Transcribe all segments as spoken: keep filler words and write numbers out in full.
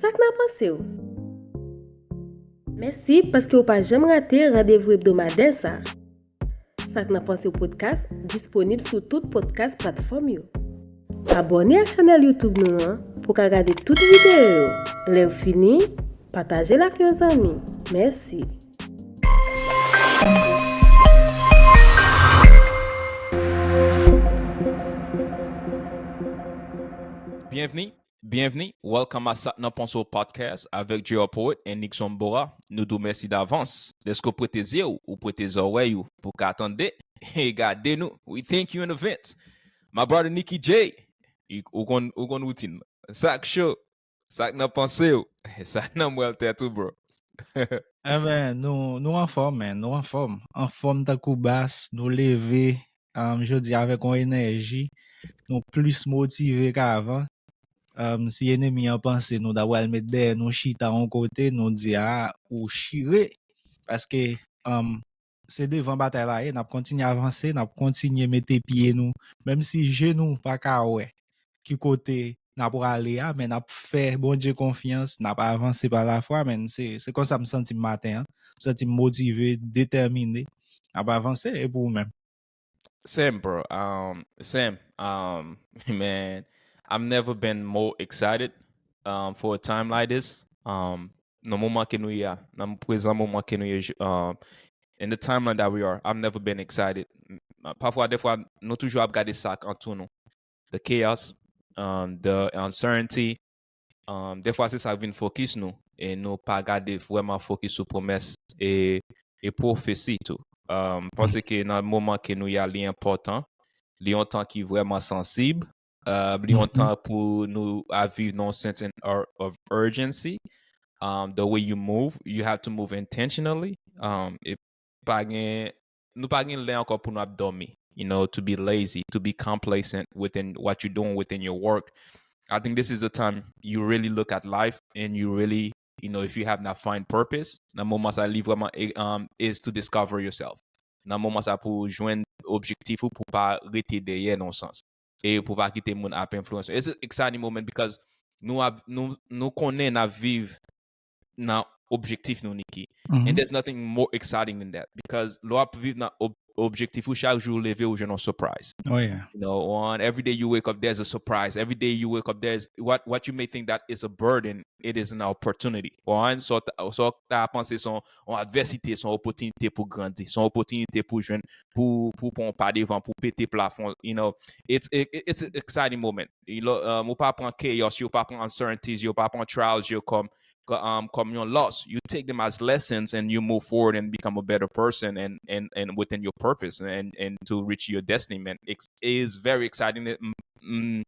Sa k nan panse w? Mèsi paske w pa janm rate randevou ebdomadè sa. Sa k nan panse w podcast disponib sou tout podcast platfòm yo. Abòne ak chanèl YouTube nou an pou w ka gade tout videyo yo. Lè w fini, pataje l ak yon zanmi. Mèsi. Byenvni, byenvni, welcome a Sa k nan panse w podcast avèk J R Poet and Nixon Bora. Nou di w mèsi davans dèske w prete zye w, ou prete zòrèy ou pou ka tande e gade nou. We thank you in advance. My brother Nicky J, ou konn ou konn woutin. Sa k cho, sa k nan panse w, sa k nan mwèl tèt ou, bro. Enben, nou nou anfòm, men, nou anfòm. Anfòm tankou bas, nou leve, um, jodi avèk yon enèji, nou plis motive k avan. Um, si enemi an panse nou ta pral met dèyè nou chita yon kote, nou di a ou chire. Paske um, se devan batay la ye, n ap kontinye avanse, n ap kontinye mete pye nou. Menm si je nou pa ka wè ki kote n ap prale a, men n ap fè Bondye konfyans, n ap avanse pa lafwa, men se se konsa m santi m maten an. M santi m motive, detèmine. N ap avanse, e pou ou menm? Same, bro. Um, same. Um, man, I've never been more excited um, for a time like this. Um, nan moman ke nou ye a, nan prezan moman ke nou ye, um, in the timeline that we are, I've never been excited. Pafwa, defwa, nou toujou ap gade sa k antou nou. The chaos, um, the uncertainty, um, defwa se sa k vin fokis nou, e nou pa gade vrèman fokis sou pwomès e, e pwofesi tou. Um, panse ke nan moman ke nou ye a, li enpòtan, li yon tan ki vrèman sansib, uh, li yon tan pou nou a viv nan yon sense of urgency. Um, the way you move, you have to move intentionally. Um, e pa gen, nou pa gen lè ankò pou nou ap dòmi, you know, to be lazy, to be complacent within what you're doing within your work. I think this is the time you really look at life and you really, you know, if you have not find purpose, nan moman sa li vrèman, um, is to discover yourself. Nan moman sa pou jwenn objektif ou, pou pa rete dèyè nan yon sans. E pou pa kite moun ap enfliyans. It's an exciting moment because nou ap, nou, nou konnen n ap viv nan objektif nou, Nicky. And there's nothing more exciting than that because lè w ap viv nan ob- objektif ou, chak jou ou leve ou jwenn yon surprise. Oh yeah. You know, on every day you wake up, there's a surprise. Every day you wake up, there's what what you may think that is a burden, it is an opportunity. On sa w ta panse se yon advèsite, se yon opòtinite pou grandi, se yon opòtinite pou jwenn, pou pou pran yon pa devan, pou pete plafon. You know, it's it, it's an exciting moment. You know, um, ou pa pran chaos yo, ou pa pran uncertainties yo, ou pa pran trials yo kòm um, kòm yon loss. You take them as lessons and you move forward and become a better person and and and within your purpose and and to reach your destiny, man. It is very exciting. Mm,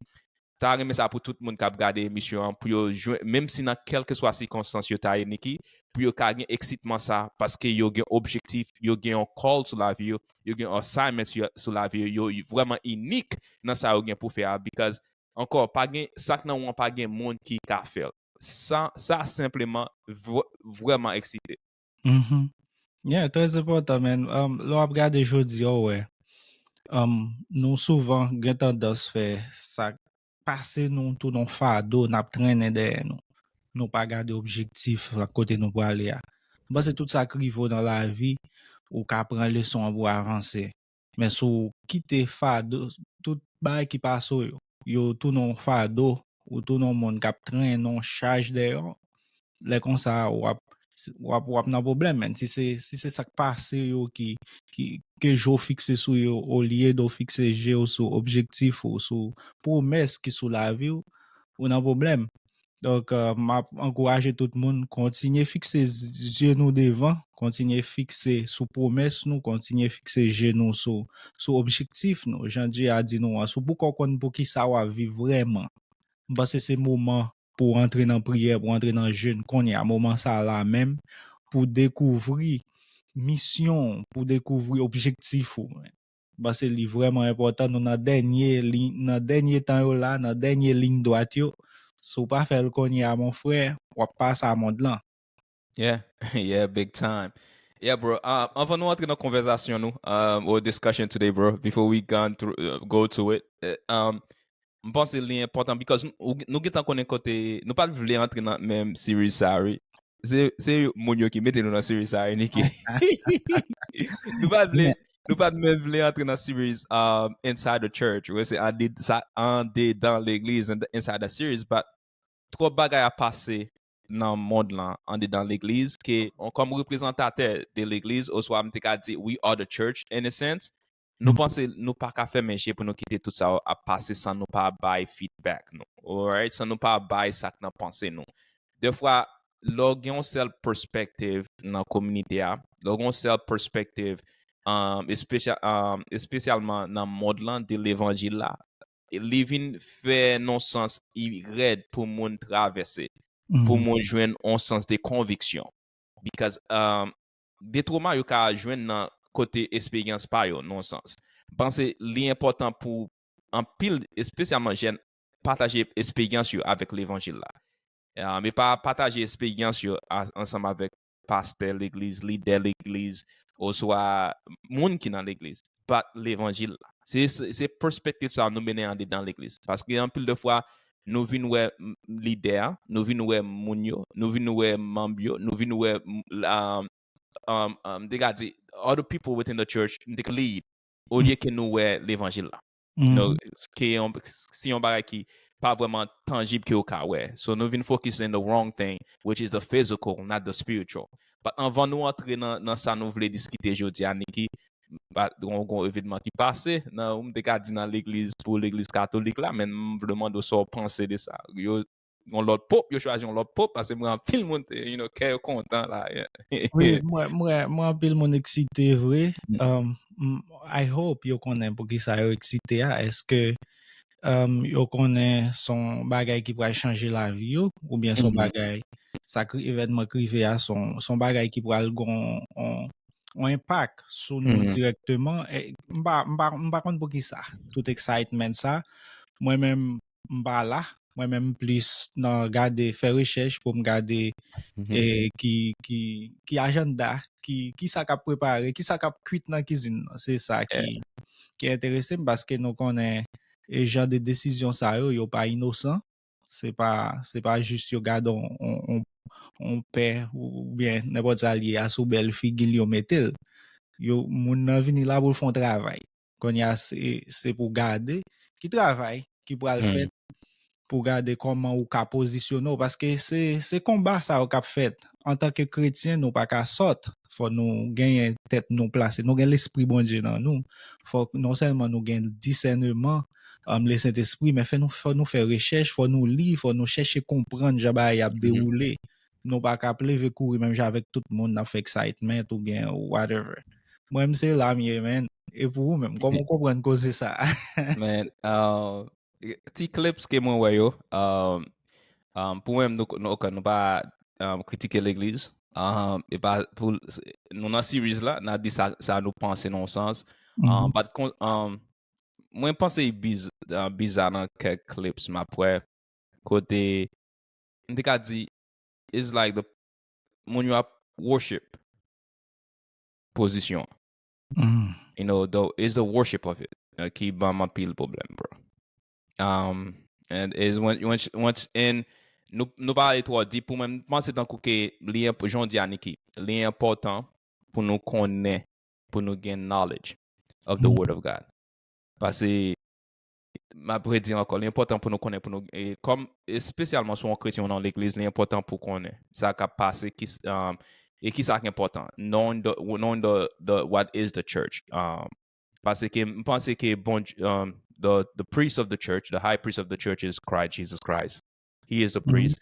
ta renmen sa pou tout moun k ap gade emisyon an, pou yo jwenn, menm si nan kèlkeswa sikonstans yo ta ye, Nicky, pou yo ka gen eksitman sa, paske yo gen objektif, yo gen yon call sou lavi yo, yo gen assignment sou lavi yo, yo vrèman inik nan sa yo gen pou fè a, because ankò, pa gen, sa k nan ou an pa gen moun ki ka fè l. Sa, sa senpleman vrèman eksite. Mm-hmm. Yeah, trè enpòtan, men um, lè w ap gade jodi a, w wè, um, nou souvan gen tandans fè sa pase nou tounen yon fado n ap trennen dèyè nou. Nou pa gade objektif ak kote nou prale a. M panse tout sa k rive w nan lavi, ou ka pran leson an pou avanse. Men si w kite fado, tout bagay ki pase w yo, yo tounen yon fado, ou tounen yon moun k ap trennen yon chaj dèyè w, lè konsa w ap w ap w ap nan pwoblèm, men si se si se sa k pase yo ki ki ke je w fikse sou yo, olye de w fikse je w sou objektif ou sou pwomès ki sou lavi w, ou nan pwoblèm. Donk, uh, m ap ankouraje tout moun kontinye fikse zye nou devan, kontinye fikse sou pwomès nou, kontinye fikse je nou sou sou objektif nou. Jan Dye a di nou an, sou pou w konn pou ki sa w ap viv vrèman. M panse se moman pou w antre nan priyè, pou w antre nan jèn kounye a, moman sa la menm, pou dekouvri misyon, pou dekouvri objektif ou. M panse li vrèman enpòtan, nou nan dènye liy, nan dènye tan yo la, nan dènye liy dwat yo. Si w pa fè l kounye a, mon frè, w ap pase a mond lan. Yeah, yeah, big time. Yeah, bro. Uh, anvan nou antre nan konvèsasyon nou, um, or discussion today, bro, before we gone through, uh, go to it, uh, um, m panse li enpòtan, because nou, nou gentan konnen kote, nou pa t vle antre nan menm series sa, wi. Se, se moun yo ki mete nou nan series sa, wi, Niki. Nou pa t vle, nou pa t menm vle antre nan series, um, Inside the Church, wè, se ande, sa, andedan legliz, and inside the series, but twòp bagay ap pase nan mond lan, andedan legliz, ke, kòm reprezantatè de legliz, oswa m te ka di, we are the church, in a sense, nou panse nou pa ka fèmen je pou nou kite tout sa yo ap pase san nou pa bay feedback nou. Alright? San nou pa bay sa k nan panse nou. Defwa, lè w gen yon sèl perspective nan kominote a, lè w gen yon sèl perspective, um, espesyal, um, espesyalman nan mond lan de levanjil la, li vin fè non sans i rèd pou moun travèse, pou moun jwenn yon sans de konviksyon. Because, um, de twoma yo ka jwenn nan kote esperyans pa yo, nan yon sans. M panse li enpòtan pou anpil, espesyalman jèn, pataje esperyans yo avèk levanjil la. Um, e pa pataje esperyans yo a, ansanm avèk pastè legliz, lidè legliz, oswa moun ki nan legliz, but levanjil la. Se, se, se perspektif sa nou mennen andedan legliz. Paske anpil de fwa, nou vin wè, m, lidè a, nou vin wè moun yo, nou vin wè manm yo, nou vin wè, m, la, um, um, m te ka di, other people within the church, m te ka lead, olye ke nou wè levanjil la. You know, ke yon, si yon bagay ki pa vrèman tanjib ke ou ka wè. So nou vin focus in the wrong thing, which is the physical, not the spiritual. But anvan nou antre nan, nan sa nou vle diskite jodi a, Niki, ba, gon, gon evenman ki pase, nan, ou m te ka di nan legliz, pou legliz katolik la, men m vle mande w sa w panse de sa. Yo, yon lòt pop, yo chwazi yon lòt pop, paske m wè anpil moun, te, you know, kè yo kontan la. Yeah. Wi, m wè, m wè, m wè anpil moun eksite vre. Um, m, I hope yo konnen poukisa yo eksite a. Èske, um, yo konnen se yon bagay ki pral chanje lavi yo, oubyen se yon bagay, sa k, evènman k rive a, se yon, se yon bagay ki pral gon yon, yon enpak sou nou dirèkteman. E m pa, m pa, m pa konn poukisa tout excitement sa. Mwen menm, m pa la. Mwen menm m plis nan gade, fè rechèch pou m gade, e, ki, ki, ki ajanda, ki, ki sa k ap prepare, ki sa k ap kwit nan kizin nan. Se sa ki, ki enterese m, paske nou konnen, e, jan de desizyon sa yo, yo pa inosan. Se pa, se pa jis yo gade yon, yon, yon, yon pè oubyen nenpòt sa l ye a sou bèl figi l, yo mete l. Yo, moun nan vini la pou l fè yon travay. Kounye a, se, se pou gade ki travay ki pral fèt, pou gade kòman ou ka pozisyone w, paske se, se konba sa yo k ap fèt. Antanke kretyen, nou pa ka sòt. Fò nou genyen tèt nou plase. Nou gen Lespri Bondye nan nou. Fò non sèlman nou gen disèneman, um, Lesentespri, men fè nou, fò nou fè rechèch, fò nou li, fò nou chèche konprann jan bagay ap dewoule. Nou pa ka ap leve kouri menm jan avèk tout moun, n ap fè excitement oubyen whatever. Mwen menm se la m ye, man. E pou ou menm, kòman w konprann koze sa a? Man, uh, ti clips ke mwen wè yo, um, um, pou mwen, nou, nou, ok, nou pa, um, kritike legliz. Um, e pa pou, nou nan series la, n a di sa, sa nou panse nan yon sans. Um, but kon, um, mwen panse e biz, uh, biza nan kèk clips m ap wè, kote m te ka di, it's like the, moun yo ap worship pozisyon an. You know, the, it's the worship of it, uh, ki ban m anpil pwoblèm, bro. Um, and is when, when, when, and nou, nou pa ale twò deep, pou mwen, m panse tankou ke li enp-, jan w di a, Niki, li enpòtan pou nou konnen, pou nou gen knowledge of the word of God. Paske, m ap redi ankò, li enpòtan pou nou konnen, pou nou, e kòm, espesyalman si w yon kretyen ou nan legliz, li enpòtan pou konnen sa k ap pase, ki, um, e ki sa ki enpòtan. Knowing the, knowing the, the, what is the church. Um, paske m panse ke bon, um, the, the priest of the church, the high priest of the church is Christ, Jesus Christ. He is the priest.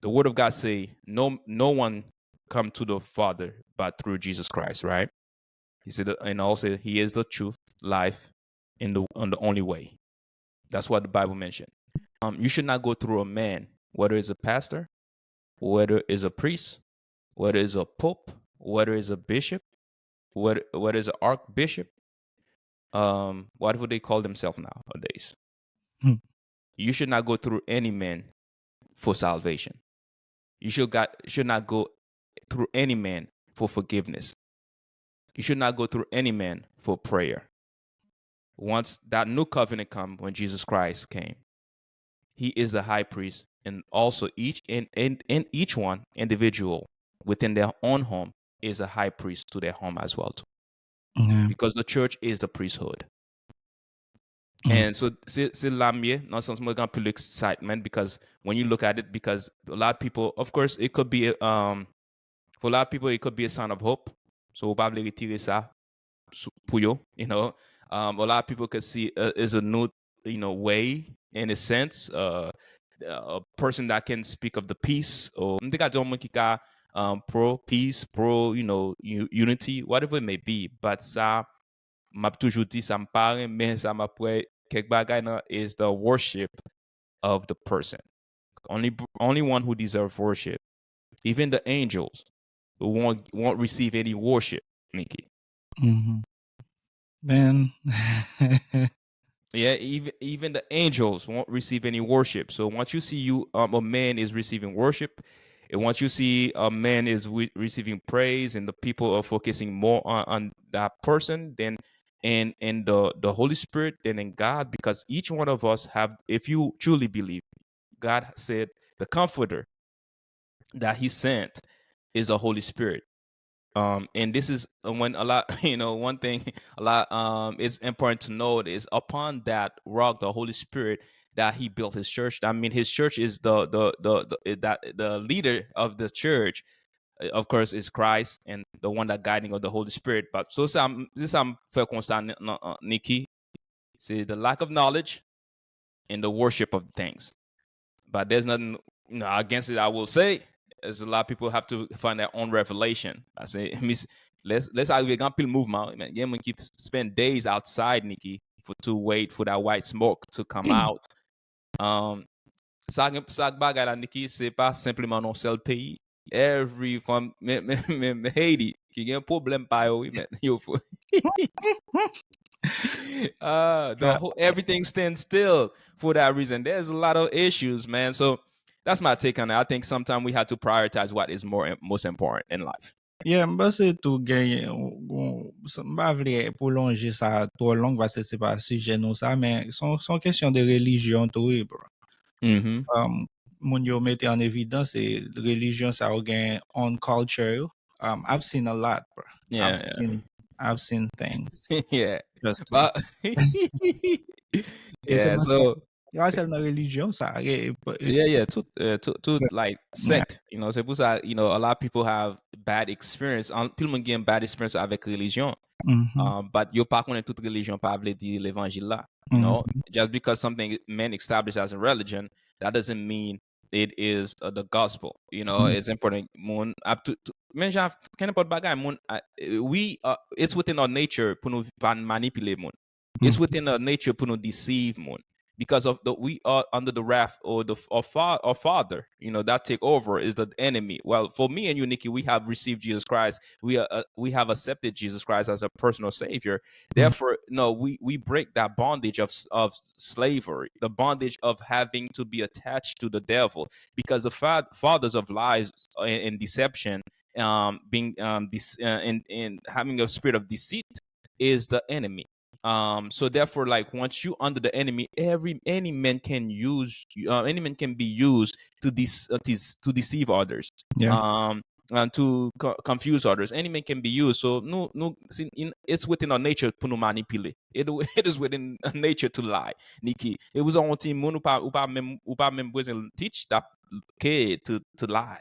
The word of God say, no, no one come to the Father but through Jesus Christ, right? He said, and also, he is the truth, life, and the, and the only way. That's what the Bible mentioned. Um, you should not go through a man, whether it's a pastor, whether it's a priest, whether it's a pope, whether it's a bishop, whether, whether it's an archbishop, um, whatever they call themselves nowadays. You should not go through any man for salvation. You should, got, should not go through any man for forgiveness. You should not go through any man for prayer. Once that new covenant come, when Jesus Christ came, He is the high priest, and also each and, and, and each one individual within their own home is a high priest to their home as well too. Yeah. Because the church is the priesthood. Mm. And so se se la m ye, nan sans mwen gen anpil excitement because when you look at it, because a lot of people, of course, it could be a, um, for a lot of people it could be a sign of hope. So ou pa vle retire sa sou- pou yo, you know. Um, a lot of people could see uh, is a new, you know, way in a sense, uh, a person that can speak of the peace, or m te ka di yon moun ki ka um, pro peace, pro, you know, u- unity, whatever it may be. But sa m ap toujou di sa, m pa renmen sa, m ap wè kèk bagay nan is the worship of the person. Only only one who deserve worship. Even the angels won't won't receive any worship, Nikki. Mhm. Man. Yeah, even even the angels won't receive any worship. So once you see you um, a man is receiving worship, and once you see a man is re- receiving praise, and the people are focusing more on, on that person than in in the the Holy Spirit than in God, because each one of us have, if you truly believe, God said the Comforter that He sent is the Holy Spirit. Um, and this is uh, when a lot, you know, one thing a lot um it's important to note is upon that rock, the Holy Spirit, that He built His church. I mean, His church is the the the, the eh, that the leader of the church, uh, of course, is Christ and the one that guiding of the Holy Spirit. But so sa m- se sa m fè konsa, Ni- nan- uh, Nikki, se the lack of knowledge and the worship of things. But there's nothing, you know, against it. I will say, as a lot of people have to find their own revelation. I say, mis, let's let's arrive gen anpil mouvman, man. Gen moun ki spend days outside, Nikki, for to wait for that white smoke to come out. Um, sa gen- sa bagay la, Nikki, se pa senpleman nan sèl peyi. Every from men men men men Haiti ki gen pwoblèm pa yo, wi, men yo fou. Uh, the whole, everything stands still for that reason. There's a lot of issues, man. So that's my take on it. I think sometimes we have to prioritize what is more most important in life. Yeah, m panse tou gen m pa vle pwolonje sa twò long paske se pa sijè nou sa, men se yon kesyon de relijyon tou, wi, bro. Mm-hmm. Um, moun yo mete an evidans e relijyon sa yo gen on culture yo. Um, I've seen a lot, bro. Yeah, I've seen I've seen things. Yeah. Just But yeah, so pa sèlman relijyon sa. Yeah, yeah, tout, uh, tout, tout like sect. You know, se pou sa, you know, a lot of people have bad experience. Anpil moun gen bad experience avèk relijyon. Mhm. Um, but yo pa konnen tout relijyon pa vle di levanjil la. You know, just because something men established as a religion, that doesn't mean it is uh, the gospel. You know, it's important. Moun ap tou, tou- men jan kenenpòt bagay, moun, uh, we uh, it's within our nature pou nou pa manipile moun. It's within our nature pou nou deceive moun. Because of the we are under the wrath or the or, fa, or father, you know, that take over is the enemy. Well, for me and you, Nikki, we have received Jesus Christ. We are uh, we have accepted Jesus Christ as a personal savior. Therefore, no, we we break that bondage of of slavery, the bondage of having to be attached to the devil, because the fa- fathers of lies and, and deception, um, being um, this uh, and and having a spirit of deceit is the enemy. Um, so therefore, like once you under the enemy, every any man can use uh, any man can be used to dis uh, to, to deceive others. Yeah. Um, and to co- confuse others. Any man can be used. So no, no, it's within our nature pou nou manipulate. It, it is within our nature to lie. Nikki, it was on team moun ou pa ou pa menm ou pa menm besoin teach that kid to to lie.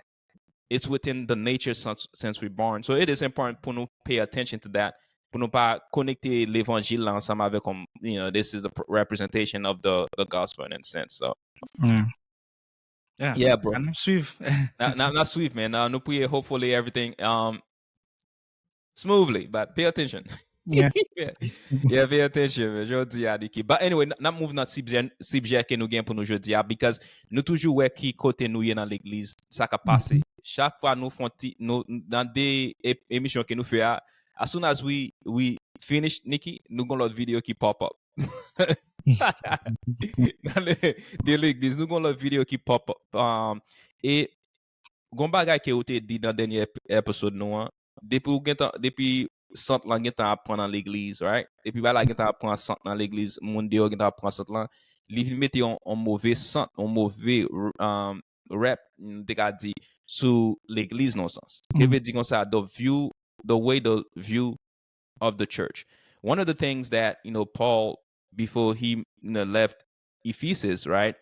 It's within the nature since since we born. So it is important pou nou pay attention to that. Pou nou pa konekte levanjil la ansanm avèk, um, you know, this is the representation of the the gospel in a sense. So Yeah. Yeah, yeah, bro. N ap swiv. N ap swiv, man. Uh, nou priye, hopefully everything um smoothly, but pay attention. Yeah. Yeah, pay attention, man. Jodi a, Nikki. But anyway, n ap move nan sibjè sibjè ke nou gen pou nou jodi a, because nou toujou wè ki kote nou ye nan legliz, sa k ap pase. Chak fwa nou fè yon ti nou nan de emisyon ke nou fè a, as soon as we we finish, Nikki, nou gon lòt videyo ki pop up. Nan de legliz, nou gon lòt videyo ki pop up. Um, e gon bagay ke ou te di nan dènye episode nou an, depi ou gentan depi sant lan gentan ap pran nan legliz, right? Depi bagay la gentan ap pran sant nan legliz, moun deyò gentan ap pran sant lan, li vin mete yon, yon move sant, yon move um, rep, m te ka di, sou legliz nan sans. Ki vle di konsa, the view, the way the view of the church. One of the things that, you know, Paul, before he, you know, left Ephesus, right?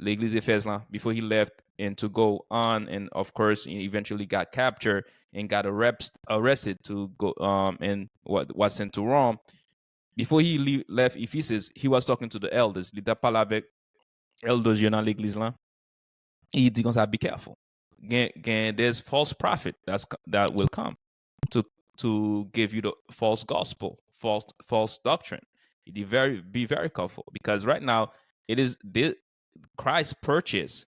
Legliz Efèz lan, before he left and to go on, and of course, he eventually got captured and got arrest, arrested to go um and what was sent to Rome. Before he le- left Ephesus, he was talking to the elders. Li t ap pale avèk elders yo nan legliz lan. Li di konsa, be careful. Gen, gen, there's false prophet that's, that will come to, to give you the false gospel, false, false doctrine. Li di very, be very careful because right now it is the, Christ purchased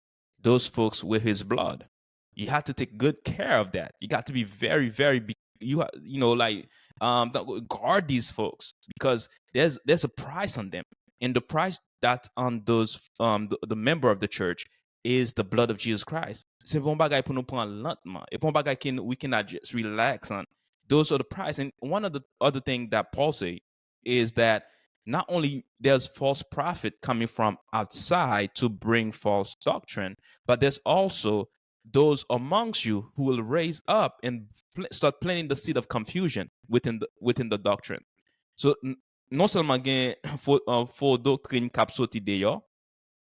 those folks with his blood. You have to take good care of that. You got to be very, very, be, you ha- you know, like um th- guard these folks because there's there's a price on them, and the price that on those um the, the member of the church is the blood of Jesus Christ. Se pa yon bagay pou nou pran lantman. E pa yon bagay ke we cannot just relax on. Those are the price. And one of the other thing that Paul say is that not only there's false prophet coming from outside to bring false doctrine, but there's also those amongst you who will raise up and pl- start planting the seed of confusion within the, within the doctrine. So n- non sèlman gen fo, uh, fo doktrin k ap soti deyò,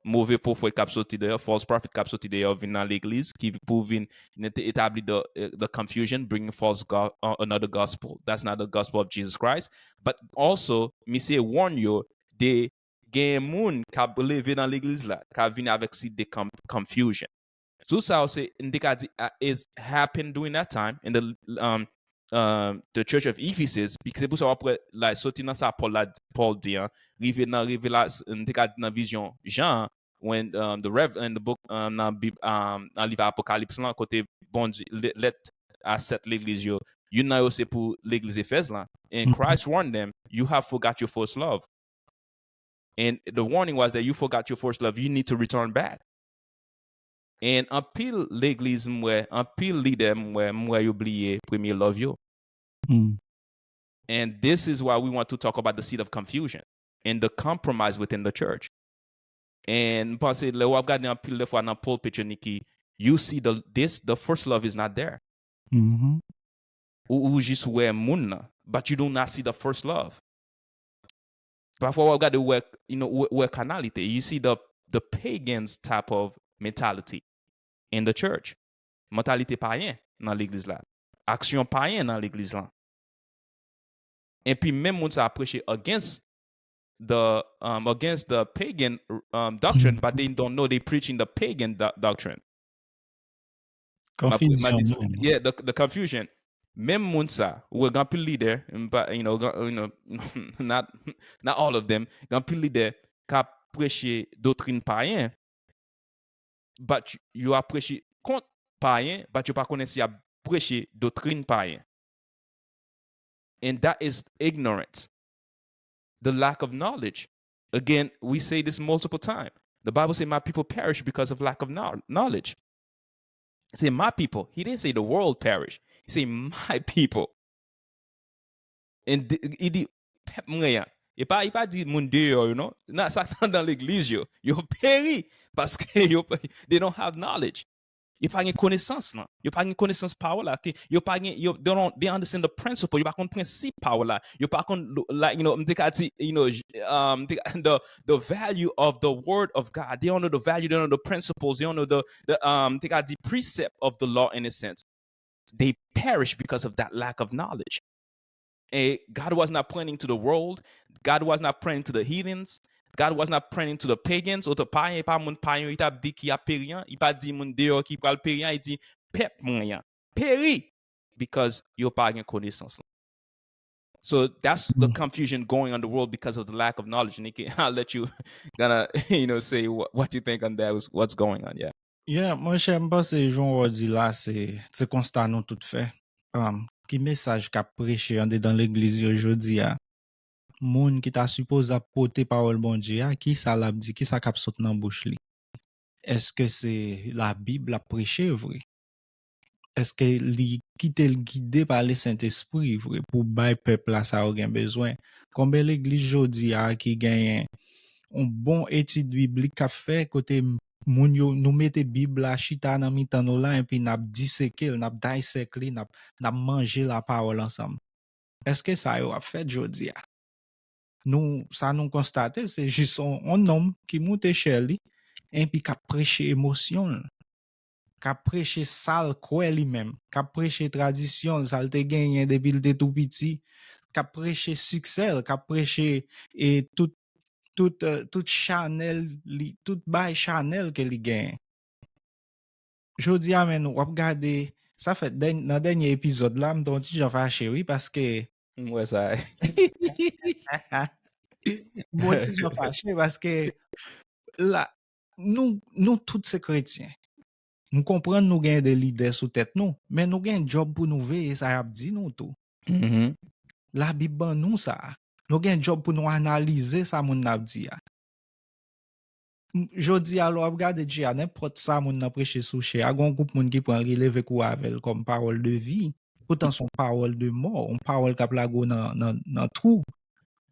move pwofèt k ap soti deyò, false prophet k ap soti deyò vin nan legliz, ki pou vin nete- etabli the, uh, the confusion, bringing false go, uh, another gospel. That's not the gospel of Jesus Christ. But also, misye warn yo de gen moun k ap leve nan legliz la, k ap vin avèk seed de com, confusion. Tout sa yo se, n te ka di, uh, is happened during that time in the um, um, the church of Ephesus, se pou sa w ap wè la, soti nan sa Paul la, Paul di an, rive nan revelasyon, n te ka di nan vizyon Jan, when um, the rev in the book um, nan Bib um, nan liv Apokalips lan, kote Bondye lèt a sèt legliz yo, youn nan yo se pou legliz Efèz lan. And Christ warned them, you have forgot your first love. And the warning was that you forgot your first love. You need to return back. And anpil legliz m wè, anpil lidè m wè, m wè yo bliye premye love yo. And this is why we want to talk about the seed of confusion and the compromise within the church. And m panse lè w ap gade anpil de fwa nan pulpit yo, Niki, you see the this the first love is not there. Ou, ou jis wè moun nan, but you do not see the first love. Pafwa w ap gade wè, you know, wè, wè kanalite. You see the the pagans type of mentality in the church. Mantalite payen nan legliz la. Aksyon payen nan legliz lan. Epi menm moun sa ap preche against the um, against the pagan um, doctrine, but they don't know they preaching the pagan do- doctrine. Confusion. Yeah, the, the confusion. Menm moun sa, ou wè gen anpil lidè, you know, not, not all of them, gen anpil lidè k ap preche doktrin payen, but yo ap preche kont payen, but yo pa konnen si y ap preche doktrin payen. And that is ignorance. The lack of knowledge. Again, we say this multiple times. The Bible says, my people perish because of lack of knowledge. Say my people. He didn't say the world perish. He said my people. And li di pèp mwen an. E pa, e pa di moun deyò yo, non. Nan sa k nan legliz yo, yo peri paske yo, they don't have knowledge. Yo pa gen konesans lan. Yo pa gen konesans pawòl la. Yo pa gen, yo, they don't, they understand the principle. Yo pa konn prensip pawòl la. Yo pa konn, like, you know, m te ka di, you know, um, the, the value of the word of God. They don't know the value, they don't know the principles, they don't know the, the um, m te ka di precept of the law in a sense. They perish because of that lack of knowledge. And God was not pointing to the world. God was not pointing to the heathens. God was not pointing to the pagans. Otan payen, pa moun payen, li t ap di ki ap peri an. Li pa di moun deyò ki pral peri an, li di pèp mwen an peri because yo pa gen konesans lan. So that's the confusion going on the world because of the lack of knowledge. Niki, I'll let you gonna, you know, say what, what you think on that, what's going on, yeah. Yeah, monchè, m panse jan w di la, se, se konsta nou tout fè. Um, ki mesaj k ap preche andedan legliz yo jodi a? Moun ki ta sipoze ap pote pawòl Bondye a, ki sa l ap di, ki sa k ap sot nan bouch li? Èske se Labib l ap preche vre? Èske li kite l gide pa Lesentespri vre pou bay pèp la sa yo gen bezwen? Konbyen legliz jodi a ki genyen yon bon etid biblik k ap fè, kote moun yo, nou mete Bib la chita nan mitan nou la, epi n ap diseke l, n ap dissect li, n ap, n ap manje lapawòl ansanm. Èske sa yo ap fèt jodi a? Nou, sa nou konstate, se jis yon, yon nonm ki moute chè li, epi k ap preche emosyon l, k ap preche sa l kwè li menm, k ap preche tradisyon l, sa l te genyen depi l te tou piti, k ap preche siksè l, k ap preche e tout, tout, eh, tout chanèl li, tout bay chanèl ke li genyen. Jodi a menm, w ap gade, sa fè dèny-, nan dènye epizòd la, m te yon ti jan fache, wi, paske M wè sa. M yon ti jan fache, paske la, nou, nou tout se kretyen. M konprann nou gen de lidè sou tèt nou, men nou gen djòb pou nou veye sa y ap di nou tou. Mhm. Labib ban nou sa. Nou gen djòb pou nou analize sa moun nan ap di a. M-, jodi a, lè w ap gade Dje a, nenpòt sa moun nan preche sou chè a, gen yon gwoup moun ki pran l, ki leve kouri avè l kòm pawòl de vi. Poutan, se yon pawòl de mò, yon pawòl k ap lage w nan, nan, nan twou.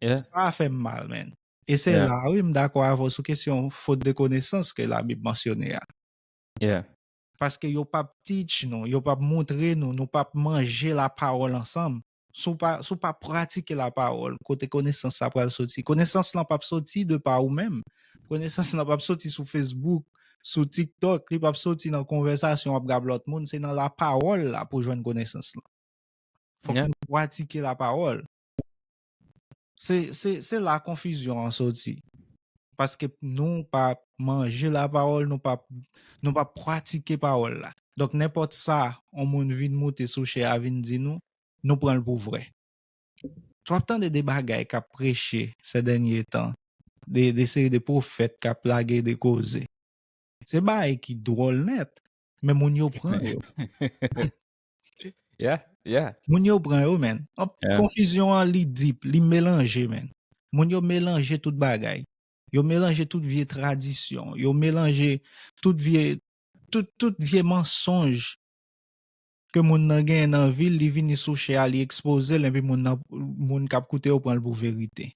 Yeah. Sa fè m mal, man. E se Yeah. la, wi, m dakò avè w sou kesyon faute de connaissance ke Labib mansyone a. Yeah. Paske yo p ap teach nou, yo p ap montre nou, nou p ap manje lapawòl ansanm. Si w pa, si w pa pratike lapawòl, kote konesans la pral soti? Konesans lan p ap soti de pa ou menm. Konesans lan p ap soti sou Facebook, sou TikTok, li p ap soti nan konvèsasyon w ap gade lòt moun, se nan lapawòl la pou w jwenn konesans lan. Fòk Yeah. nou pratike lapawòl. Se, se, se la konfizyon an soti. Paske nou pa manje lapawòl, nou pa, nou pa pratike pawòl la. Donk, nenpòt sa yon moun vin moute sou chè a vin di nou, nou pran l pou vrè. W ap tande de bagay k ap preche sè dènye tan, de, de seri de pwofèt k ap lage de koze. Se bagay ki dwòl nèt, men moun yo pran yo. Yeah, yeah. Moun yo pran yo, man. An, Yeah. konfizyon an, li deep, li melanje, man. Moun yo melanje tout bagay. Yo melanje tout vye tradisyon. Yo melanje tout vye, tout, tout vye mansonj ke moun nan genyen nan vi l, li vini sou chè a, li ekspoze l, epi moun nan, moun k ap koute yo pran l pou verite.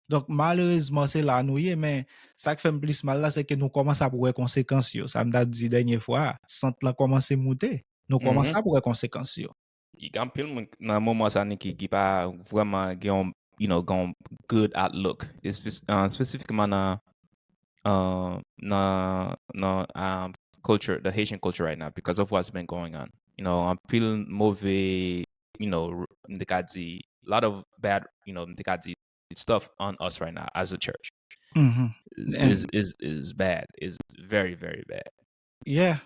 Donk, malerezman, se la nou ye, men sa k fè m plis mal la, se ke nou kòmanse ap wè konsekans yo. Sa m t ap di dènye fwa a, sant lan kòmanse moute. Nou kòmanse Mhm. ap wè konsekans yo. Gen anpil moun nan moman sa, Niki, ki pa vrèman gen yon, you know, gen yon good outlook. Espe-, uh, espesifikman nan, uh, nan, nan, um, culture, the Haitian culture right now because of what's been going on. You know, anpil move, you know, m te ka di, lot of bad, you know, m te ka di stuff on us right now as a church. Mhm. Is, And is, is, is bad. Is very, very bad. Yeah.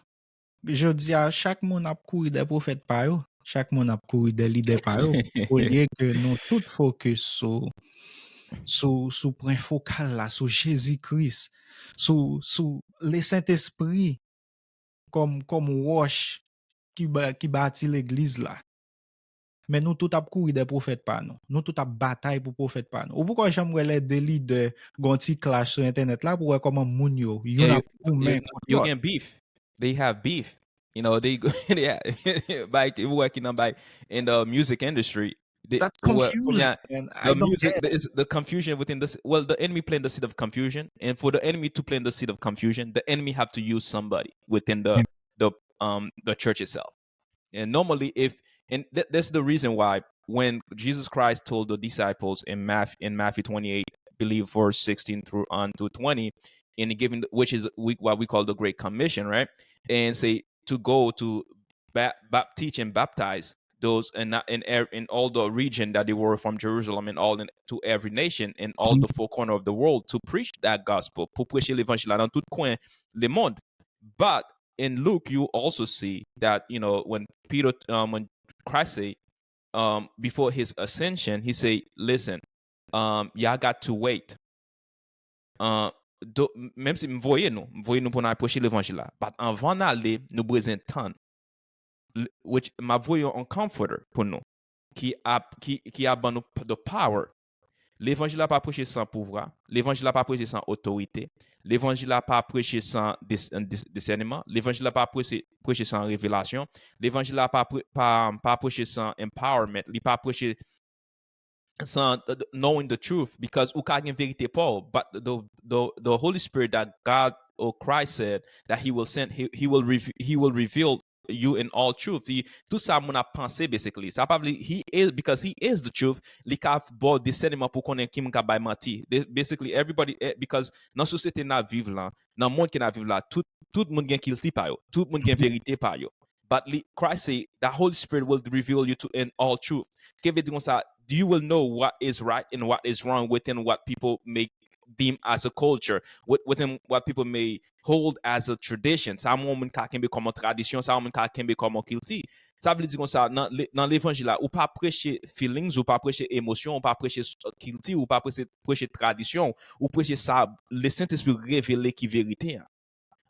Jodi a, chak moun ap kouri dè pwofèt pa yo. Chak moun ap kouri dè lidè pa yo. Olye ke nou tout fokis sou, sou, sou pwen fokal la, sou Jezi Kris, sou, sou le Sentespri kòm, kòm wòch ki ba-, ki bati legliz la. Men nou tout ap kouri dè pwofèt pa nou. Nou tout ap batay pou pwofèt pa nou. Ou poko janm wè lè de lidè gon ti clash sou entènèt la pou wè kòman moun yo, youn Yeah, ap yo, yo, goumen kont yo lòt. Gen beef. They have beef. You know, they go, they have, bay, ou wè ki nan bay, in the music industry, they, That's ou wè, kounye confused, a, man. I the don't music, get the, it. Is the confusion within the, s-, well, the enemy plant the seed of confusion, and for the enemy to plant the seed of confusion, the enemy have to use somebody within the, Yeah. the, um, the church itself. And normally, if, and th-, that's the reason why when Jesus Christ told the disciples in Matthew, in Matthew twenty-eight, I believe verse sixteen through on to twenty, and he given, which is we, what we call the Great Commission, right? And say to go to ba-, bap-, teach and baptize those and not in ev-, in all the region that they were from Jerusalem and all in, to every nation in all the four corner of the world to preach that gospel, pou preche levanjil la nan tout kwen le mond. But in Luke, you also see that, you know, when Peter, um, when Christ say, um, before his ascension, he say, listen, um, y'all got to wait. Uh, do, menm si m voye nou, m voye nou pou n al preche levanjil la. But anvan n ale, nou bezwen tann. L-, which, m ap voye yon comforter pou nou, ki ap, ki, ki ap ban nou p-, the power. Levanjil la pa preche san pouvwa. Levanjil la pa preche san otorite. Levanjil la pa preche san dis-, dis-, disèneman. Levanjil la pa preche, preche san revelasyon. Levanjil la pa pre-, pa, pa preche san empowerment. Li pa preche san knowing the truth, because ou ka gen verite pa w, but the, the, the Holy Spirit that God or Christ said that he will send, he, he will rev- he will reveal you in all truth. He, tout sa moun ap panse, basically, sa pa vle, he is, because he is the truth. Li ka ba w disèneman pou konnen ki moun ka bay manti. They- basically everybody eh, because nan sosyete n ap viv la, nan mond ke n ap viv la, tout, tout moun gen kilti pa yo, tout moun gen verite pa yo. But li, Christ say the Holy Spirit will reveal you to in all truth. Ke vle di konsa, you will know what is right and what is wrong within what people may deem as a culture, within what people may hold as a tradition. Sa yon moun ka kenbe kòm yon tradisyon, sa yon moun ka kenbe kòm yon kilti. Sa vle di konsa, nan levanjil la, ou pa preche feelings, ou pa preche emosyon, ou pa preche kilti, ou pa preche tradisyon, ou preche sa Lesentespri revele ki verite a.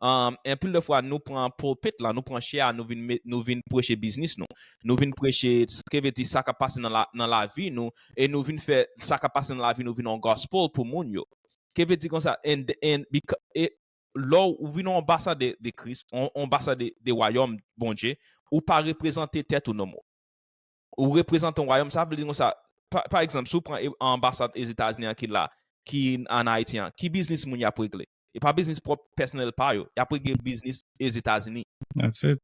Anpil de fwa nou pran pulpit la, nou pran chè a, nou vin met, nou vin preche biznis nou. Nou vin preche, ke vle di, sa k ap pase nan la, nan lavi nou, e nou vin fè sa k ap pase nan lavi nou vin yon gospel pou moun yo. Ke vle di konsa, and, and, because, e, lè w vin yon anbasadè de Kris, yon anbasadè de wayòm Bondye, ou pa reprezante tèt ou non mwen. Ou reprezante yon wayòm, sa vle di konsa, pa, pa egzanp, si w pran anbasad Ezetazini an ki la, ki an Ayiti an, ki biznis moun y ap regle? E pa biznis pwòp pèsonèl pa yo, y ap regle biznis Ezetazini. That's it.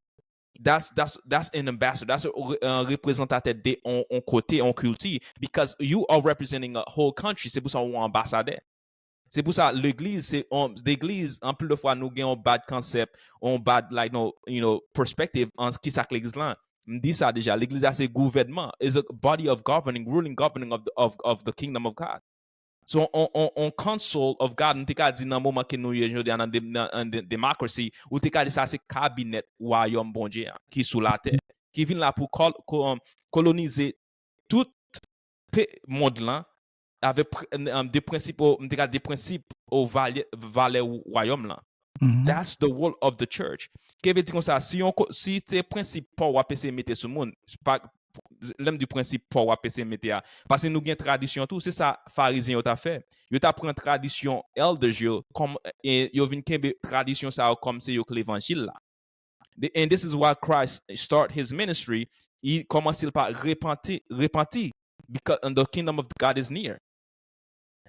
That's, that's, that's an ambassador, that's a uh, reprezantatè de on, on kote, on kilti, because you are representing a whole country, se pou sa ou anbasadè. Se pou sa legliz, se on, legliz, anpil de fwa nou gen on bad concept, on bad, like, no, you know, perspective an ki sa k legliz lan. M di sa deja, legliz la se gouvènman, is a body of governing, ruling, governing of the, of, of the kingdom of God. So on, on, on council of God, m te ka di nan moman ke nou ye jodi a nan, nan, nan democracy, ou te ka di sa se kabinèt wayòm Bondye an ki sou latè, ki vin la pou kol, ko, kolonize tout pe, mond lan avèk de prensip, m te ka di prensip o valè, valè wayòm lan. That's the role of the church. Ke vle di konsa, si yon, si se prensip pa w ap eseye mete sou moun, pa, lè m di prensip pa w ap eseye mete a, paske nou gen tradisyon tou, se sa Farizyen yo ta fè. Yo ta pran tradisyon elders yo, kòm, e yo vin kenbe tradisyon sa yo kòm se yo k levanjil la. And this is why Christ start his ministry. Li kòmanse l pa repanti, repanti, because the kingdom of God is near.